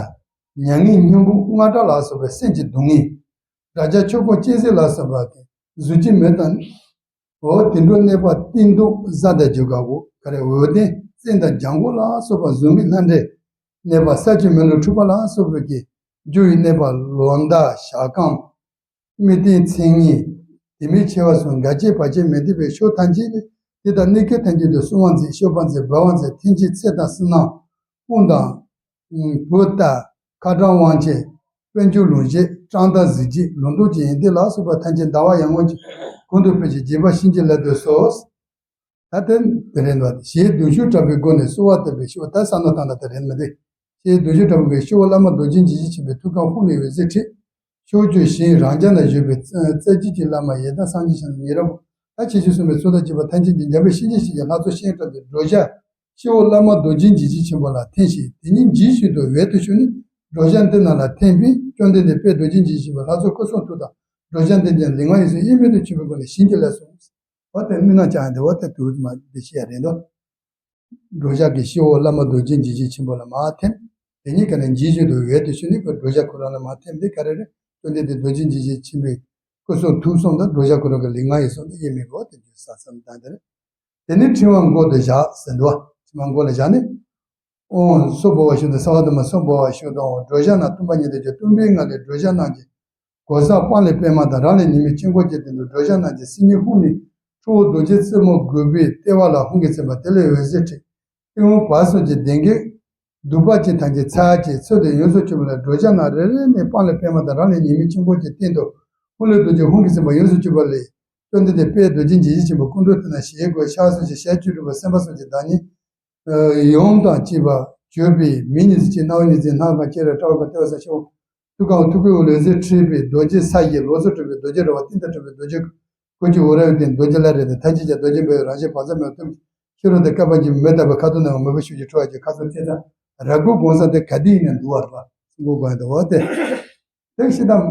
མྱ་ངན་སྙིང་པོ་རྔ་སྐྲག་ལ་སོགས་པའི་སེམས་ཀྱི་སྡུག་བསྔལ། དགྲ་བྱ་ཆོས་སྐོམ་གཅིན་ཟས་ལ་སོགས་པ་གཟུགས་ཅན་མི་དང་། འོ་དེ་འགྲོ་གནས་པ་གཏིང་རྡོ་གཟའ་དང་རྒྱུ་སྐར་བོ་ག་རེ་འོད་ལྡན་བཙན་དང་ལྗང་གུ་ལ་སོགས་པ་གཟུགས་མེད་ལྷ་འདྲེ། གནས་པ་ས་ཆུ་མེ་རླུང་འཁྲུགས་པ་ལ་སོགས་པའི་གི་རྒྱུ་ཡི་གནས་པ་ལོ་ཟླ་ཞག་སྐམ། མི་བརྟན་མཚན་ངན། དེ་མིན་འཆི་བ་སོགས་འགལ་རྐྱེན་བར་ཆད་མི་བདེ་བའི་ཕྱོགས་ཐམས་ཅད་ལས་དེ་དང་གནོད་སྐྱེལ་ཐམས་ཅད་དུ་སྲུང་བ་མཛད། སྐྱོབ་པ་མཛད། སྦ་བ་མཛད། འཐེན་འཁྱེར་ཚེ་དང་བསོད་ནམས་དཔུང་དང་། བུ་དང་། ཁ་དྲག་དབང་ཆེན། དཔལ་འབྱོར་ལོངས་སྤྱོད། བཀྲག་མདངས་གཟི་བརྗིད། ལུང་སྟོང་གི་ཡོན་ཏན་ལ་སོགས་པ་ཐམས་ཅད་ཟླ་བ་ཡར་ངོ་གཅིག་གོང་དུ་འཕེལ་ཞིང་རྒྱས་པར་བྱིན་གྱིས་བརླབ་ཏུ་གསོལ། ད་དེ་དེ་རེད་འདུག་ཞེས་གདུང་ཤུགས་དྲག་པོའི་སྒོ་ནས་གསོལ་བ་བཏབ་པའི་ཤུགས་ད་བསམ་མནོ་བཏང་ན་དེ་རེད་མི་འདུག་ཞེས་གདུང་ཤུགས་དྲག་པོའི་སྐད་སྤྱི་བོ་བླ་མ་རྡོ་རྗེ་འཇིགས་བྱེད་ཆེན་པོའི་ཐུགས་ཀར་ཧཱུྃ་ནས་འོད་ཟེར་འཕྲོས། ཕྱོགས་བཅུའི་ཞིང་རང་རྒྱལ་ན་བཞུགས་པའི་རྩ་རྩ་བརྒྱུད་ཀྱི་བླ་མ་ཡི་དམ་སངས་རྒྱས་ཆེན་པོ་ཉེ་རབས་པོ་ད་ཆེ་ཆུང་གསུམ་པའི་ཚོགས་དང་བཅས་པ་ཐམས་ཅད་ཀྱིས་འཇམ་དཔལ་གཤིན་རྗེ་གཤེད་ཀྱི་ལྷ་ཚོགས་སྤྱན་དྲངས་ཏེ་འགྲོ་བྱ་སྤྱི་བོ་བླ་མ་རྡོ་རྗེ་འཇིགས་བྱེད་ཆེན་པོ་ལ་འཐེན་ཞིང་དེ་ཉིད་འཇིགས་བྱེད་དུ་འོད་དུ་ཞུ་ནས་འགྲོ་བྱ་འདི་རྣམས་ལ་འཐེན་པས་བཅོམ་ལྡན་འདས་དཔལ་རྡོ་རྗེ་འཇིགས་བྱེད་ཆེན་པོ་ལྷ་ཚོགས་སྐུ་གསུང་ཐུགས་དང་འགྲོ་བྱ་འདི་ཉིད་ལུས་ངག་ཡིད་གསུམ་དབྱེར་མེད་དུ་གྱུར་པའི་སྒོ་ནས་བྱིན་གྱིས་བརླབས་སོ། འོ་དེ་མི་ནག་ཅང་དེ་འོ་དེ་དུས་མ་དེ་ཤེས་ཡ་རེད་དོ། འགྲོ་བྱ་གི་སྤྱི་བོ་བླ་མ་རྡོ་རྗེ་འཇིགས་བྱེད་ཆེན་པོ་ལ་མར་འཐེན། དེ་ཉིད་ཀ་ནས་འཇིགས་བྱེད་དུ་འོད་དུ་ཞུ་ནས་ཁོ་འགྲོ་བྱ་ཁོ་རང་ལ་མར་འཐེན་པས་ག་རེ་རེད། བཅོམ་ལྡན་འདས་རྡོ་རྗེ་འཇིགས་བྱེད་ཆེན་པོའི་སྐུ་གསུང་ཐུགས་གསུམ་དང་འགྲོ་བྱ་ཁོ་རང་གི་ལུས་ངག་ཡིད་གསུམ་དུ་དབྱེར་མེད་པའི་དེ་འགྱུར་ས་བསམ་སྟངས་དེ་རེད། དེ་ནས་ཕྲེང་བ་མགོ་དུ་བཞག་ཟེར་འདུག་ཕྲེང་བ་མགོ་ལ་བཞག་ནས། ཨོ་སྭ་བྷཱ་ཝ་ཤུདྡྷ་ས་བ་དྷརྨ་སྭ་བྷཱ་ཝ་ཤུདྡྷ་ཨོ། འགྲོ་བྱ་རྣམས་སྟོན་པ་ཉིད་དུ་གྱུར། སྟོན་པའི་ངང་ལས་འགྲོ་བྱ་རྣམས་ཀྱི་གོ་ས་པང་ལས་པད་མ་དང་རང་ལས་ཉི་མའི་དཀྱིལ་འཁོར་གྱི་སྟེང་དུ་འགྲོ་བྱ་རྣམས་ཀྱི་སིལ་སྙན་ཧཱུྃ་ནས་ཁྲོ་བོ་རྡོ་རྗེ་རྩེ་མོ་དགུ་པའི་ལྟེ་བ་ལ་ཧཱུྃ་གི་མཚན་པ་དེ་ལས་འོད་ཟེར་འཕྲོས། ཏེ་ཧཱུྃ་བར་གསུམ་གྱི་གདན་གྱི་གདུག་པ་ཅན་ཐམས་ཅད་ཚར་གཅིག་ཚུར་དུ་ཡོངས་སུ་གྱུར་པ་ལས་འགྲོ་བྱ་རྣམས་རེ་རེ་ནས་པང་ལས་པད་མ་དང་རང་ལས་ཉི་མའི་དཀྱིལ་འཁོར་གྱི་སྟེང་དུ་ཧཱུྃ་ལས་རྡོ་རྗེ་ཧཱུྃ་གི་མཚན་པ་ཡོངས་སུ་གྱུར་པ་ལས་བཅོམ་ལྡན་འདས་དཔལ་རྡོ་རྗེ་འཇིགས་བྱེད་ཆེན་པོའི་སྐུ་མདོག་དེ་ན་ཞལ་སྒོ་ཕྱག་གསུམ་གྱི་ཞལ་བཅུ་དྲུག་པ་སེམས་དཔའ་སངས་རྒྱས་བདག་ཉིད་ཡུམ་དང་བཅས་པ་གྱུར་པའི་མིག་གཉིས་སུ་སྐྱེ་རྣ་བ་གཉིས་སུ་སྙན་སྣ་ཁ་སྐྱེ་རེག་བཀྲ་བ་ཁ་ལྟེ་བ་ས་ཤོག་ཐུགས་ཀའང་ཐུགས་ཀའི་འོག་ལས་གཟིར་འཁྲིལ་བའི་རྡོ་རྗེ་ས་བཞི། ལོགས་སུ་འཁྲིལ་བའི་རྡོ་རྗེ་ར་བ། སྟེང་དུ་འཁྲིལ་བའི་རྡོ་རྗེ་ཁོ་ཆུ་འོ་ར་བའི་སྟེང་། རྡོ་རྗེ་བླ་རེ་སྟེ། མཐའ་མཇུག་ཀྱང་རྡོ་རྗེ་འབེབས་པའི་རང་བཞིན་བག་ཚ་མེད་པ། ཐུགས་ཤེས་རབ་དང་བསྐལ་པ་འཇིག་པའི་མེ་ལྟ་བུའི་ཁ་དོག་ནང་མོན་པོ་ཤུགས་ཀྱིས་འཕྲོ་བ་གྱི་ཁ་ཚུར་བཙལ་ཙང་། ར་སྐོར་སྒོམ་ས་དེ་ག་དུས་ཡིན་ན་འདུག་བ་རེད་པ། སྲུང་འཁོར་སྒོམ་ཡ་དེ་འོ་དེ། དེ་ཤི་དམ།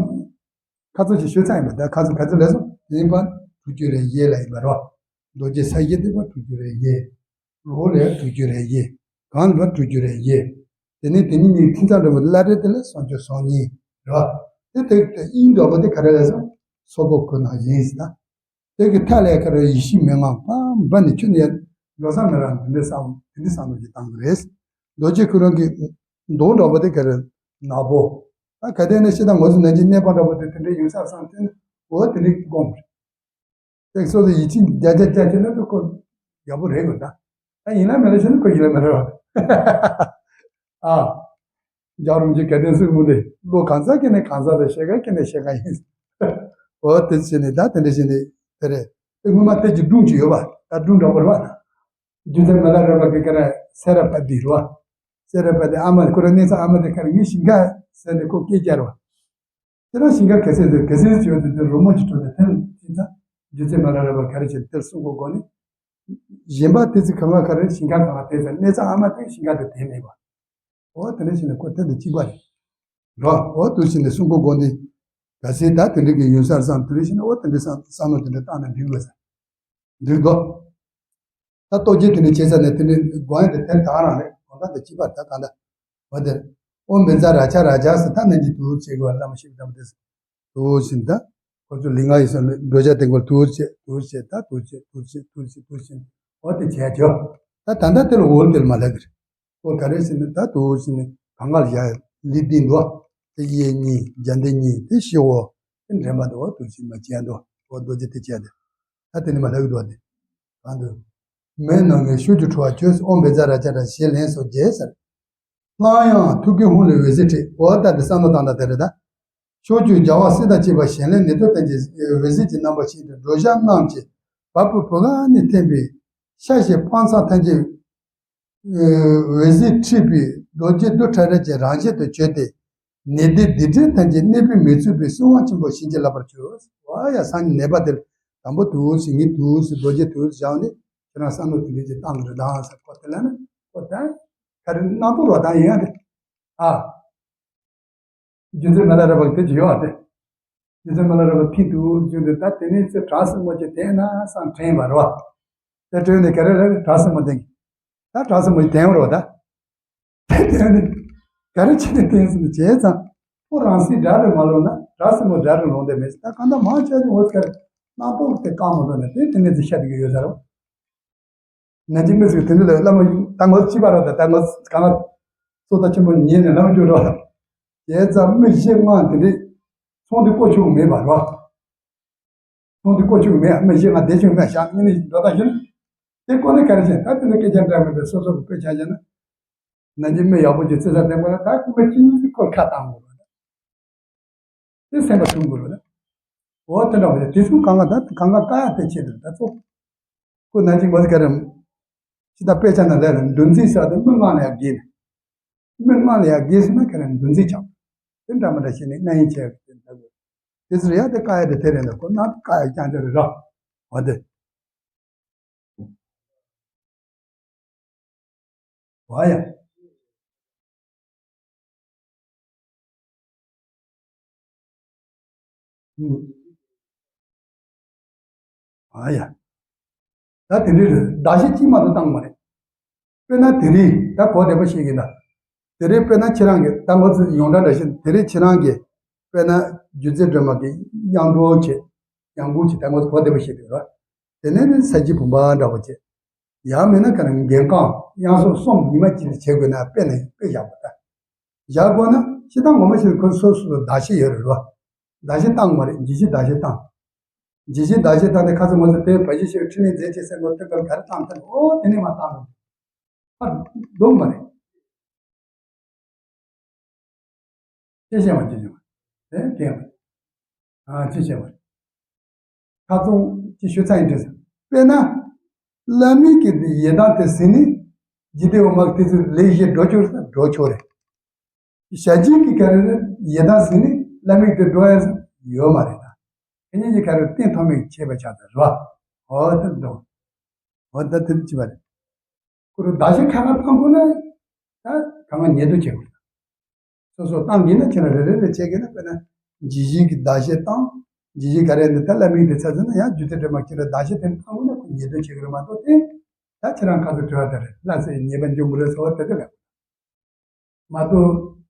ཁ་ཚུར་གྱི་ཤོད་ཚང་ཡིན་པ། ད་ཁ་ཚུར་ག་ཚོད་ལས་སོང་ཡིན་པ། དྲུག་ཅུ་རེ་བཞི་ལ་ཡིན་པ་རེད་པ། རྡོ་རྗེ་ས་བཞི་དེ་པ་དྲུག་ཅུ་རེ་བཞི། ལོགས་ལ་དྲུག་ཅུ་རེ་བཞི། གང་ལ་དྲུག་ཅུ་རེ་བཞི། དེ་ནས་དེ་ཉིད་ཉིད་ཐིམ་ཚང་འགྲོ་བའི་བླ་རེ་དེ་ལ་སུམ་ཅུ་སོ་གཉིས་རེད་པ། དེ་དེ་དེ་དབྱིངས་འདྲ་པོ་དེ་ག་རེ་ལས་སོང་། སོག་པོ་ཁོ་ན་བཞིན་ཟེར་ད། དེ་གི་མཐའ་ལས་ཀ་རེ་ཡེ་ཤེས་མན་ངག་པ་འབའ་ནི་ཁྱོད་ནི་འགྲོ་ས་མེད་རང་དེ་འདྲའི་བསམ་དེ་འདྲའི་བསམ་བློ་ཅིག་བཏང་གི་རེད། རྡོ་རྗེ་ཁོ་རང་གི་མདོག་འདྲ་པོ་དེ་ག་རེ་ནག་པོ། ད་ག་དེ་ནས་ཤི་དང་ངོ་ཚོ་ནན་གྱི་གནས་པ་འདྲ་པོ་དེ་དེ་འདྲའི་ཡོང་ས་བསམ་དེ་འོ་དེ་འདྲའི་དགོངས་རེད། དེ་སོ་སོ་ཡིད་ཆེས་རྒྱ་རྒྱ་རྒྱ་བྱས་ན་ད་ཁོ་ཡག་པོ་རེད་གོ། ད་ད་ཡིན་ན་མེད་ན་ཤི་ན་ཁོ་ཡིན་ན་མེད་རེད་བ། ཨ། རྒྱལ་བ་རིན་པོ་ཆེ་གལ་ཏེ་གསུང་མུ་དེ་བློ་གང་ཟག་གི་ནས་གང་ཟག་དང་ཤེས་མཁན་གྱི་ནས་ཤེས་མཁན་ཡིན། འོ་དེ་བྱས་ནས་ད་དེ་འདྲ་བྱས་ནས་དེ་རེད། དེ་སྔོན་མ་དེ་གྱི་སྒྲུང་ཅིག་ཡོད་པ། ད་སྒྲུང་འདྲ་པོ་རེད་པ། རྒྱུ་མཚན་མི་ལ་རས་པ་གི་ག་རེ་སེ་ར་པ་ཏི་རེད་པ། སེ་ར་པ་ཏི་ཨ་མ་ཁོ་ར་གནས་ཚང་ཨ་མ་དེ་ག་རེ་ངའི་ཞིང་ཁ་ཟེར་ནས་ཁོ་སྐད་རྒྱག་རེད་པ། དེ་རང་ཞིང་ཁ་ག་ཚད་ཟེར་ག་ཚད་ཟེར་ཡོད་དེ་དེ་རོལ་མོ་ཅིག་བྲོ་ནས་དེ་ལ་ཅི་ཙང་རྒྱུ་མཚན་མི་ལ་རས་པ་ག་རེ་བྱས་དེར་གསུང་གོ་དགོས་ནི། གཞན་པ་དེ་ཚོ་གང་ག་ག་རེ་ཞིང་ཁ་གང་ག་དེ་ཚོ་གནས་ཚང་ཨ་མ་དེ་ཞིང་ཁ་དེ་དེ་མེད་པ། འོ་དེ་འདྲ་བྱས་ནས་ཁོ་དེ་འདི་གཅིག་པ་རེད། རོ་འོ་དུ་བྱས་ནས་གསུང་གོ་དགོས་འདི། ག་ཚད་ད་དེ་འདྲ་གི་ཡོད་ས་རེད་བསམ་དེ་འདྲ་བྱས་ནས་འོ་དེ་འདྲ་བསམ་བསམ་བློ་དེ་འདྲ་བཏང་ནས་འགྲིག་དགོས་ས། འགྲིག་འདུག་ད་རྟོག་གེ་དེ་འདྲ་བྱས་ས་ནས་དེ་འདྲ་དགོངས་ཡ་དེ་དེ་ད་རང་རེད། གང་ལྟར་དེ་གཅིག་པ་ད་གང་ལྟར། འོ་དེ། ཨོཾ་བཛྲ་རཀྵ་རཀྵ་ཟེར་ད་ནན་གྱིས་དུ་བྱེད་དགོས་བླ་མ་ཤེས་དམ་དེ། དུ་བྱིན་ད། ཁོ་ཚོ་ལིང་ག་ཡིན་ས་འགྲོ་བྱ་དེ་མགོར་དུ་བྱེད་དུ་བྱེད་ད་དུ་བྱེད་དུ་བྱེད་དུ་བྱེད་དུ་བྱེད། འོ་དེ་བྱས་བྱོས། ད་ད་ལྟ་དེ་ལ་འོལ་དེ་ལ་མ་ལྷག་གི་རེད། ཨོ་ག་རེ་ཟེར་ན་ད་དུ་ཟེར་ནས་གང་ག་ལ་བཞག་ཡ་ལི་ཏི་འདུག་དེ་གཡས་གཉིས་རྒྱ་མདའ་གཉིས་དེ་ཤི་འོ། དེ་འདྲེན་པ་འདུག་དུ་ཟེར་མ་བྱས་འདུག་འོ་རྡོ་རྗེ་དེ་བྱས་ཏེ། ད་དེ་ནི་མ་ལྷག་གི་འདུག་དེ། གང་འདུག་མེ་ནང་གི་ཤུགས་ཀྱིས་འཕྲོ་བ་བཅོས། ཨོཾ་བཛྲ་རཀྵ་རཀྵ་ཞེས་ལན་སོགས་བརྒྱད་ཟེར། སླར་ཡང་ཐུགས་ཀའི་ཧཱུྃ་ལས་འོད་ཟེར་འཕྲོས། འོ་ད་དེ་བསམ་བློ་བཏང་ད་དེ་རེད་ད། ཕྱོགས་བཅུའི་རྒྱལ་བ་སྲས་དང་བཅས་པ་གཞན་ལས་ནུས་སྟོབས་ལྡན་གྱི་འོད་ཟེར་གྱི་རྣམ་པ་ཞིག་ཏུ་འགྲོ་བྱ་རྣམས་ཀྱི་བ་སྤུའི་བུ་ག་ནས་འཐེན་པའི་ཤ་ཞེས་དཔག་བསམ་ཐམས་ཅད་འོད་ཟེར་འཕྲོས་པའི་རྡོ་རྗེ་རྡུལ་ཕྲ་རབ་ཀྱི་རང་བཞིན་དུ་གྱུར་ཏེ། ནད་དེ་སྡིག་སྒྲིབ་ཐམས་ཅད་གནོད་པས་མི་ཚུགས་པའི་གསོལ་བ་ཆེན་པོ་བྱིན་གྱིས་བརླབ་པར་གྱུར། ཨ་ཡ་སང་ཉིན་ནད་པ་དེར་དང་པོ་དུ་ཟེར་ངས་དུ་ཟེར་རྡོ་རྗེ་དུ་ཟེར་བཞག་ནས་ཁྱེད་རང་བསམ་བློ་དེ་འདྲ་ཅིག་བཏང་གི་རེད་ད་ཟེར་ཁོ་དེ་ལ་ནི་ཁོ་ད་ག་རེ་སྣང་དོགས་རོ་ད་ཡིན་ཡ་དེ། ཨ། རྒྱུ་མཚན་མ་ལ་ར་བ་དེ་ཅི་ཡོད་ཨ་དེ། རྒྱུ་མཚན་མ་ལ་ར་བ་ཐིག་ཏུ་རྒྱུ་འདི་ད་དེ་ནས་ཚེ་བྲག་སྲིན་མོ་ཅིག་དེ་ན་སང་དྲན་པ་རོ། དེ་དྲན་ནས་ག་རེ་རེ་བྲག་སྲིན་མོ་དེ། ད་བྲག་སྲིན་མོ་ཅིག་དེ་རོ་ད། དེ་དེ་ནི་ག་རེ་བྱས་ནས་བསྟན་ཟིན་བྱས་ཙང་ཁོ་རང་སྲིད་དགྲ་རུ་མ་ལོངས་ན་ར་སྲིན་མོ་དགྲ་རུ་ལོངས་དེ་མེད་ཟེར། ད་གང་ལྟར་མང་ཆེ་ནི་འོ་དཀར་སྣང་སྟོབས་དེ་བཀག་མ་ཐུབ་ནས་དེ་དེ་ནས་ཚེ་ཤ་དེ་གི་ཡོད་ཟེར་རོ། ན་གྱི་མི་ཟིག་དེ་འདྲ་ལ་བླ་མ་ད་ངོ་ཅི་པ་ར་ད་ད་ངོ་གང་ལ་སོ་ད་ཆེན་པོ་ཉན་ནས་ལམ་རྒྱུ་རོ། དེ་ཙམ་མི་བཞི་ལྔ་དེ་འདྲས་ཚོང་དེ་བཀོལ་ཆོག་མེད་པ་རོ། ཚོང་དེ་བཀོལ་ཆོག་མེད། མི་བཞི་ལྔ་བསྡད་ཆོག་མེད་བཞག་ངེས་ནས་འགྲོ་ད་ཞིག་དེ་ཀོ་ནི་ག་རེ་བྱས་ད་དེ་འདྲ་སྐད་ཆ་འདྲ་མེད་པའི་སོ་སོ་གི་དཔེ་ཆ་བྱས་ན། ན་གྱི་མི་ཡག་པོ་ཅིག་རྩེ་ས་བསྟན་པ་ལ་ད་ཁོ་མི་གཅིག་གཉིས་ཀྱིས་ཁོ་ཁ་བཏང་དགོས་པ་དེ་སེམས་པ་ཐུང་དགོས་པ་ལ། འོ་དེ་འདྲ་བ་དེ་ཚོ་གང་ག་ད་གང་ག་བཀག་ཡ་དེ་ཆེད་དུ་ད་ཚོ། ཁོ་ན་གྱི་མ་ག་རེ། ཅི་ད་དཔེ་ཆ་ན་ལས་ལ་འདུ་འཛི་ཟེར་བ་དེ་མི་ལྔ་ལ་ཡ་དགེ་ནས། མི་ལྔ་ལ་ཡ་དགེ་ཟེར་ན་ག་རེ་འདུ་འཛི་ཆགས། དེ་འདྲ་མི་འདྲ་བྱས་ནས་རྣམ་གཡེང་བྱས་དེ་འདྲ་དགོས། དེ་ཚོར་ཡ་དེ་བཀག་ཡ་དེ་དེ་རེད་ལ་ཁོ་ན་བཀག་ཡ་རྐྱང་རྐྱང་རེད་ར། འོ་དེ། ཝ་ཡ། ཨ་ཡ། ད་དེ་འདྲ་རེད། གདགས་གཞི་གཅིག་མ་གཏོགས་བཏང་མ་རེད། དཔེར་ན་དེ་རིང་ད་གོ་བདེ་པོ་ཤེས་ཀྱི་ན། དེ་རིང་དཔེར་ན་ཁྱེད་རང་གིས་ད་ངོ་ཚོས་ཡོངས་གྲགས་འདྲ་ཞིག་དེ་རིང་ཁྱེད་རང་གིས་དཔེར་ན་སྒྱུ་རྩལ་སྒྲོལ་མ་གི་དབྱངས་འགྲོ་བྱེད། ཡང་སྒོ་ཅིག་ད་ངོ་གོ་བདེ་པོ་ཞིག་འདུག་ར། དེ་ནས་ནི་ས་གཞི་བུམ་པ་འདྲ་བོ་བྱེད། ཡང་མིན་ན་ག་རེ་འགན་རྐང་དབྱངས་སོགས་གསུམ་ཉི་མ་གཅིག་ཏུ་བྱེད་དགོས་ན་དཔེ་ནི་དཔེ་བཞག་པ་ད། བཞག་དགོས་ན་ཤི་ད་ངོ་མ་ཞིག་ཁོ་སོ་སོ་སོ་གདགས་གཞི་ཡོད་རེད་རོ། གདགས་གཞི་བཏང་མ་རེད། འཇིགས་གཞི་གདགས་གཞི་བཏང་། འཇིགས་གཞི་གདགས་གཞི་བཏང་ནས་ཁ་སང་ངོ་ཚོ་དེ་བ་གཞི་ཞིག་འཕྲིན་ལས་མཛད་ཅེས་སེམས་ཁོ་ཐུགས་ཁར་ག་རེ་བཏང་ཐལ། ཨོ་དེ་ནས་མ་བཏང་རོ། ཨ། སྡུག་མ་རེད། ཅི་བྱས་མ་ཅི་བྱས་མ། དེ་དེ་མ། ཨ་ཅི་བྱས་མ། ཁ་ཚོང་ཅི་ཞུ་ཚ་ཡིན་དྲན་ས། དཔེར་ན། བླ་མའི་གི་ཡི་དམ་དེ་ཟིན་ནི། འཇིག་རྟེན་འོ་མ་དེ་ཚོ་ལས་བཞི་འགྲོ་ཆོག་ས་འགྲོ་ཆོག་རེད། བྱ་བྱེད་ཀྱི་ག་རེ་རེད། ཡི་དྭགས་ཟིན་ནས་བླ་མེད་དུ་འགྲོ་ཡ་ཡོད་མ་རེད་ད། དེ་ཉིད་ཀྱི་ག་རེ་གཏན་ཐོགས་མེད་བྱས་པ་ཆགས་ད་རེད་བ། འོ་དེ་འགྲོ། འོ་ད་དེ་ཅི་བ་རེད། ཁོ་རུ་བདག་གཞན་ཁ་ཁ་སྤང་དགོས་ན། ད་གང་ག་ཉེས་དོན་བྱེད་དགོས། སོ་སོ་བཏང་གི་ན་ཁྱེད་རང་རེ་རེ་རེ་བྱེད་གི་ན། དཔེར་ན་ཇི་བཞིན་གྱི་བདག་གཞན་བཏང་། ཇི་བཞིན་ག་རེ་འདི་ད་བླ་མེད་དུ་ཚ་ཚ་ན་ཡང་རྒྱུ་མཚན་དྲི་མ་ཁྱེད་རང་བདག་གཞན་དེ་བཏང་དགོས་ན་ཁོ་ཉེས་དོན་བྱེད་གི་རེད་མ་གཏོགས་དེ། ད་ཁྱེད་རང་ཁ་ཚོ་བྲོས་བ་དེ་རེད། ལྷ་སའི་ཉེས་པ་འཇོམས་པ་རེད་ཟེར་བ་དེ་དེ་རེད། མ་གཏོགས།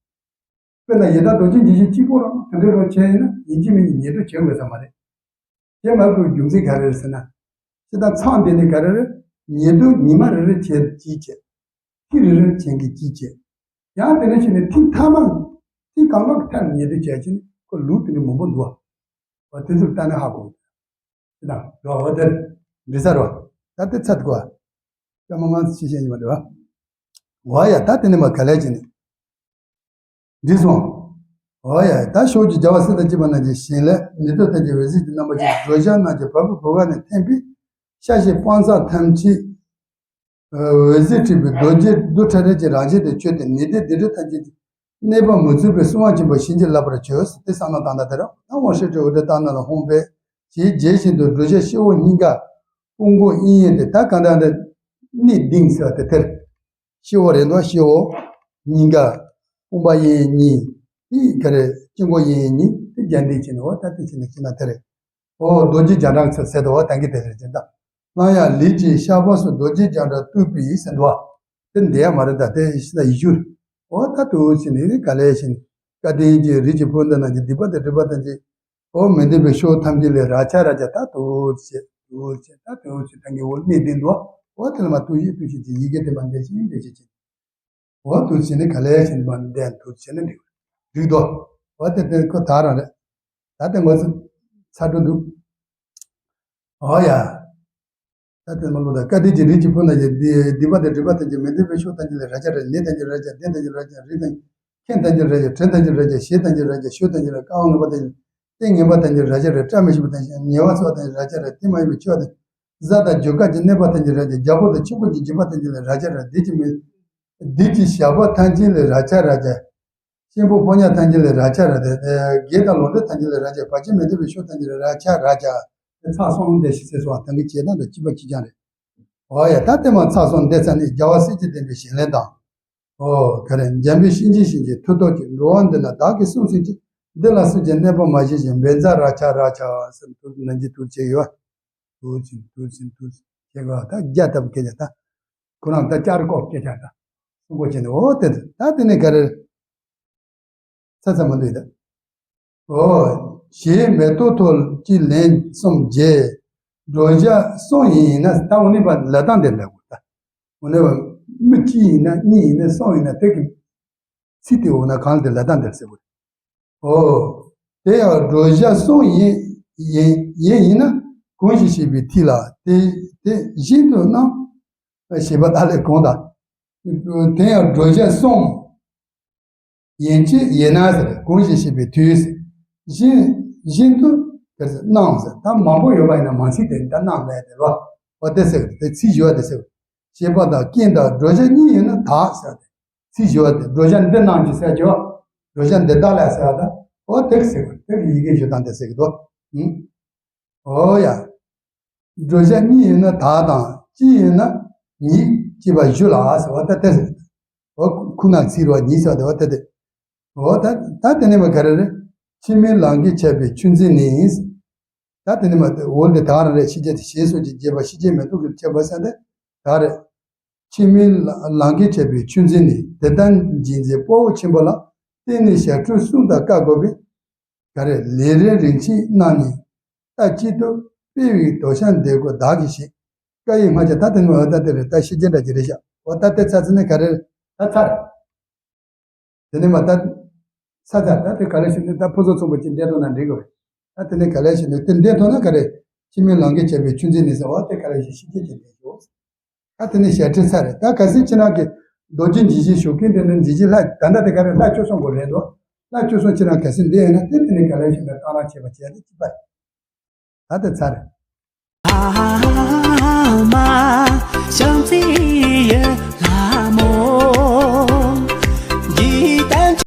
དཔེར་ན་ཡི་དྭགས་རྡོ་རྗེ་འཇིགས་བྱེད་གཅིག་པོ་རང་དེ་འདྲའི་རོ་བྱས་ཡིན་ན་ཡིན་གཅིག་མིན་གཅིག་ཉེས་དོན་བྱེད་དགོས་ས་མ་རེད། དེ་མ་དགོས་རྒྱུ་མཚན་ག་རེ་རེད་ཟེར་ན། སྤྱིར་བཏང་མཚམས་འདི་ནི་ག་རེ་རེད། ཉེས་དོན་ཉི་མ་རེ་རེ་བྱས་གཅིག་བྱས། ཐེངས་རེ་རེ་བྱས་ཀྱི་གཅིག་བྱས། ཡང་དེ་འདྲ་བྱས་ནས་ཐེངས་མཐའ་མ། ཐེངས་གང་མང་གི་མཐའ་ནས་ཉེས་དོན་བྱས་ཕྱིན་ཁོ་ལུགས་དེ་འདྲ་མང་པོ་འདུག་བ། དེ་ཚོར་ལྟ་ན་ཧ་གོ། དེ་དང་རོ་འོ་དེར་འདྲི་ས་རོ། ད་དེ་ཚར་དགོས། སྐྱ་མ་ང་ཚོ་ཤེས་བཤད་ཡིན་པ་འདྲ་བ། འོ་ཡ་ད་དེ་ནི་མ་ག་ལས་བྱས་ནས། འདི་སོང་། འོ་ཡ་ད་ཤོག་གི་རྒྱལ་བ་སྲས་དང་བཅས་པ་རྣམས་ཀྱི་ཞིང་ལས་ནི་ཏོ་ཐམས་ཅད་འོད་ཟེར་གྱི་རྣམ་པ་ཅན་འགྲོ་བྱ་རྣམས་ཀྱི་བ་སྤུ་བུ་ག་ནས་འཐེན་པའི་ཤ་ཤེད་སྤང་བྱ་ཐམས་ཅད། འོད་ཟེར་འཁྲིགས་པའི་རྡོ་རྗེ་རྡོ་ཁྲ་རལ་གྱི་རང་བཞིན་དུ་ཆོད་དེ་ནི་ཏོ་དེ་འདྲ་ཐམས་ཅད་ཀྱི་གནོད་པ་མི་ཚུགས་པའི་གསང་བ་ཆེན་པོ་བྱིན་གྱིས་བརླབ་པར་བྱོས་ཟེར་ཏེ་བསམ་མནོ་བཏང་ན་དེ་ར་ད་དབང་ཤེས་ཀྱི་འོད་སྒྲ་ལྟར་སྣང་ལ་ཧོང་པའི་ཞེས་བརྗོད་བཞིན་དུ་འགྲོ་བྱ་སྤྱི་བོ་སྙིང་ག་དཔུང་གོ་གཡས་གཡོན་དེ་ད་གང་འདྲ་འདྲ་གནས་ལྡིང་ཟེར་བ་དེ་དེར། སྤྱི་བོ་རེད་འདུག་སྤྱི་བོ། སྙིང་ག་དཔུང་པ་གཡས་གཡོན་གཉིས། དེ་ག་རེ་དཀྱིལ་འཁོར་གཡས་གཡོན་གཉིས་དེ་རྒྱན་འདི་བྱས་ནས་འོ་ད་དེ་བྱས་ནས་བྱས་ན་དེ་རེད། ཨོ་རྡོ་རྗེ་རྒྱ་གྲགས་ཚུལ་ཟེར་དུ་བ་དང་གི་དེ་རེད་ཅེ་ད། སླར་ཡང་ལུས་ཀྱི་ཤ་པགས་སུ་རྡོ་རྗེ་རྒྱ་གྲགས་གཏུགས་པའི་ཟེར་དུ་བ། དེ་འདས་ཡ་མ་རེད་ད་དེ་ཤི་ད་ཡི་ཤུར། ཨོ་ད་དུ་ཕྱིན་ནི་རི་ག་ལས་ཕྱིན། བཀའ་དྲིན་གྱི་རིགས་ཀྱི་ཕུ་འདི་ན་གྱི་སྡིག་པ་དང་སྒྲིབ་པ་དང་གྱི། ཨོ་མི་འདོད་པའི་ཕྱོགས་ཐམས་ཅད་ལས་ར་ཆ་ར་ཆ་ད་དུ་ཕྱིན་དུ་ཕྱིན་ད་དུ་ཕྱིན་ད་གི་འོ་གནས་བདེ་འདུག་ཨོ་དེ་ལ་མ་དུ་ཡི་དུ་ཕྱིན་གྱི་ཡི་གེ་དེ་མ་འདས་ཕྱིན་འདས་ཕྱིན་ཕྱིན། འོ་དུ་ཕྱིན་ནི་ག་ལས་ཕྱིན་མ་འདས་དུ་ཕྱིན་ནི་འགྲིག་འགྲིག་དོ། འོ་དེ་དེ་ཁོ་ད་རང་རེད། ད་དེ་ངོ་ཚ་ཚ་འགྲོ་འདུག་ཨོ་ཡ། ད་དེ་མ་ལོ་ད་བཀའ་དྲིན་གྱི་རིགས་ཀྱི་ཕུ་ན་ཡི་སྡིག་པ་དང་སྒྲིབ་པ་དང་གྱི་མི་འདོད་པའི་ཕྱོགས་ཐམས་ཅད་ལས་ར་ཆ་ར་ནད་དང་གྱི་ར་ཆ་ལྡན་དང་གྱི་ར་ཆ་རིགས་དང་མཁན་དང་གྱི་ར་ཆ་དྲིན་དང་གྱི་ར་ཆ་ཞེ་དང་གྱི་ར་ཆ་ཤོས་དང་གྱི་ར་ཆ་དཀའ་བ་ངལ་བ་དང་གྱི་ཏིང་ངེ་འབར་དང་གྱི་ར་ཆ་ར་བཀྲ་མི་ཤིས་པ་དང་ཉེ་བར་འཚོ་བ་དང་གྱི་ར་ཆ་ར་དེ་མ་ཡིན་པའི་ཆོས་དང་གཟའ་དང་རྒྱུ་སྐར་གྱི་གནས་པ་ཐམས་ཅད་ར་ཅག་རྒྱལ་པོ་དང་ཆོས་སྐུ་གི་འཇིགས་པ་ཐམས་ཅད་ལས་ར་ཅག་ར་སྡིག་གི་མི། སྡིག་གི་ཞགས་པ་ཐམས་ཅད་ལས་ར་ཅག་ར་ཅག་གཅེན་པོ་ཕོ་ཉ་ཐམས་ཅད་ལས་ར་ཅག་ར་ཅག་དགེ་དང་ལོ་འདྲེ་ཐམས་ཅད་ལས་ར་ཅག་བར་ཆད་མི་འདོད་པའི་ཕྱོགས་ཐམས་ཅད་ལས་ར་ཅག་ར་ཅག་དེ་ཚར་སོང་བསྡད་ཤིག་ཟེར་སོང་བ་ད་གི་བྱེད་སྟངས་དང་གཅིག་པ་གཅིག་རྐྱང་རེད། འོ་ཡ་ད་དེ་མ་ཚར་སོང་བསྡད་ཚར་ནས་རྒྱལ་བ་སྲས་ཀྱི་བསྟན་པའི་ཞིང་ལས་དང་། ཨོ། ག་རེ། འཇམ་དཔལ་གཤིན་རྗེ་གཤིན་རྗེ་མཐུ་སྟོབས་ཀྱིས་འགྲོ་བ་འདི་ལ་བདག་གིས་གསུངས་ཟིན་གྱི་འདི་ལ་སུ་ཀྱང་གནོད་པ་མ་བྱེད་ཅིང་འབེན་ཛ་ར་ཆ་ར་ཆ་ཟེར་དུ་ནན་གྱིས་དུ་བྱེད་ཡོད། དུ་ཅིང་དུ་ཅིང་དུ་ཅིང་བྱེད་དགོས་ད་རྒྱ་ལྟ་བུ་སྐད་ཆ་ད། ཁོ་རང་ད་བསྐྱར་ལྐོག་སྐད་ཆ་ད། གསུང་གོ་བྱས་ནས་ཨོ་དེ་ད་དེ་ནས་ག་རེ། ཚ་ཚ་མ་འདུག་ད། ཨོ། ཞེས་མེ་ཏོག་ཐོག་གཅིག་ལན་གསུམ་བརྗེ། འགྲོ་བྱ་གསུམ་ཡིན་ན་ད་འོ་ནི་པ་ལ་དང་དེ་ལས་གོ་ད། འོ་ནི་པ་མི་གཅིག་ཡིན་ན་གཉིས་ཡིན་ན་གསུམ་ཡིན་ན་དེ་གི་ཚིག་དེ་འོ་ན་གང་ལ་དེ་ལ་དང་དེ་ཟེར་གོ། ཨོ། དེ་ཡང་འགྲོ་བྱ་གསུམ་ཡིན་ཡིན་ཡིན་ཡིན་ན་གང་ཞིག་ཞེས་པའི་མཐིལ་ལ་དེ་དེ་བཞིན་དུ་རྣམ་ཞེས་པ་ད་ལས་གང་ད། དེ་ཡང་འགྲོ་བྱ་གསུམ། ཡན་ཆད་ཡིན་ན་ཟེར་གང་ཞིག་ཞེས་པའི་དུས་ཟེར། བཞིན་བཞིན་དུ་དེར་ཟེར་སྣང་ཟེར་ད་མང་པོ་ཡོད་པ་ཡིན་ན་མང་ཚིག་དེ་ད་སྣང་ལས་དེ་རོ། འོ་དེ་ཟེར་དེ་ཚིག་བཞི་བ་དེ་ཟེར། ཞེས་པ་དང་རྐྱེན་དང་བགྲོད་བྱ་གཉིས་ཡིན་ན་དག་ཟེར་ཏེ། ཚིག་བཞི་བ་དེ་བགྲོད་བྱ་འདི་སྣང་གི་ཟེར་གྱི་བ། བགྲོད་བྱ་འདི་དག་ལས་ཟེར་བ་དང་འོ་དེ་ཟེར་དེ་ཡི་གེ་བཞི་དང་དེ་ཟེར་གི་འདུག་ཨོ་ཡ། བགྲོད་བྱ་གཉིས་ཡིན་ན་དག་དང་གཅིག་ཡིན་ན་ཉིད་ཅེས་པ་བཞི་ལ་ཟེར་བ་ད་དེ་ཟེར། འོ་ཁུ་ན་ཚིག་རོ་ཉིད་ཟེར་བ་དེ་བ་དེ་དེ། འོ་ད་ད་དེ་ནས་མ་ག་རེ་རེད། འཆི་མེད་ལམ་གྱིས་ཁྱབ་པའི་ཆུ་འཛིན་ནི། ད་དེ་ནས་མ་འོ་འདི་དག་རེད་ཤེས་བྱ་དེ་ཞེས་སོགས་ཀྱི་རྒྱས་པ་ཤེས་བྱའི་མེ་ཏོག་གིས་ཁྱབ་པ་ཟེར་འདི་དག་རེད། འཆི་མེད་ལམ་གྱིས་ཁྱབ་པའི་ཆུ་འཛིན་ནི་དེ་ལྟར་འཇིག་རྟེན་དཔའ་བོ་ཆེན་པོ་ལ་བརྟེན་ནས་ཞབས་ཁྲིད་གསུམ་དང་བཀའ་བསྒོ་བའི། ག་རེ་ལས་རིམ་རིམ་བཞིན་གནང་ནས་ལྟ་གཅིག་ཏུ་སྤེལ་བའི་དོ་ཤལ་འདེབས་སྐོར་བདག་གིས་བཞེས། བཀའ་ཡི་སྔགས་ཀྱི་ད་དེ་ནི་འོ་ད་དེ་རེད་ད་ཤེས་བྱ་འདྲ་ཅིག་རེད་ཤག་འོ་ད་དེ་ཚ་ཚ་ནི་ག་རེ་རེད་ད་ཚར། དེ་ནི་མ་ད་ཚ་ཚ་ད་དེ་ག་ལེ་ཞིག་ནི་ད་ཕུན་སུམ་ཚོགས་པ་ཅིག་འདེབས་ཐུབ་ན་འགྲིག་གི་རེད། ད་དེ་ནི་ག་ལེ་ཞིག་ནི་དེ་འདེབས་ཐུབ་ན་ག་རེ་འཆི་མེད་ལམ་གྱིས་ཁྱབ་པའི་ཆུ་འཛིན་ནི་ཟེར་བ་དེ་ག་ལེ་ཞིག་ཤེས་བྱ་ཅིག་འདེབས་ཤོག་ད་དེ་ནས་ཞལ་ཁྲིད་ཚར་རེད། ད་གལ་སྲིད་ཁྱེད་རང་གིས་རྡོ་རྗེ་འཇིགས་བྱེད་ཞུ་མཁན་དེ་ནི་འཇིགས་བྱེད་ལྷ་ད་ལྟ་དེ་ག་རེ་ལྷ་བཅུ་གསུམ་གོ་རེད་འདུག་ལྷ་བཅུ་གསུམ་ཁྱེད་རང་གལ་སྲིད་འདི་ཡིན་ན་དེ་དེ་ནས་ག་ལེ་ཞིག་ལ་བཏང་རང་བྱེད་པ་བྱས་ཏེ་གཅིག་པ་རེད། ད་དེ་ཚར་རེད།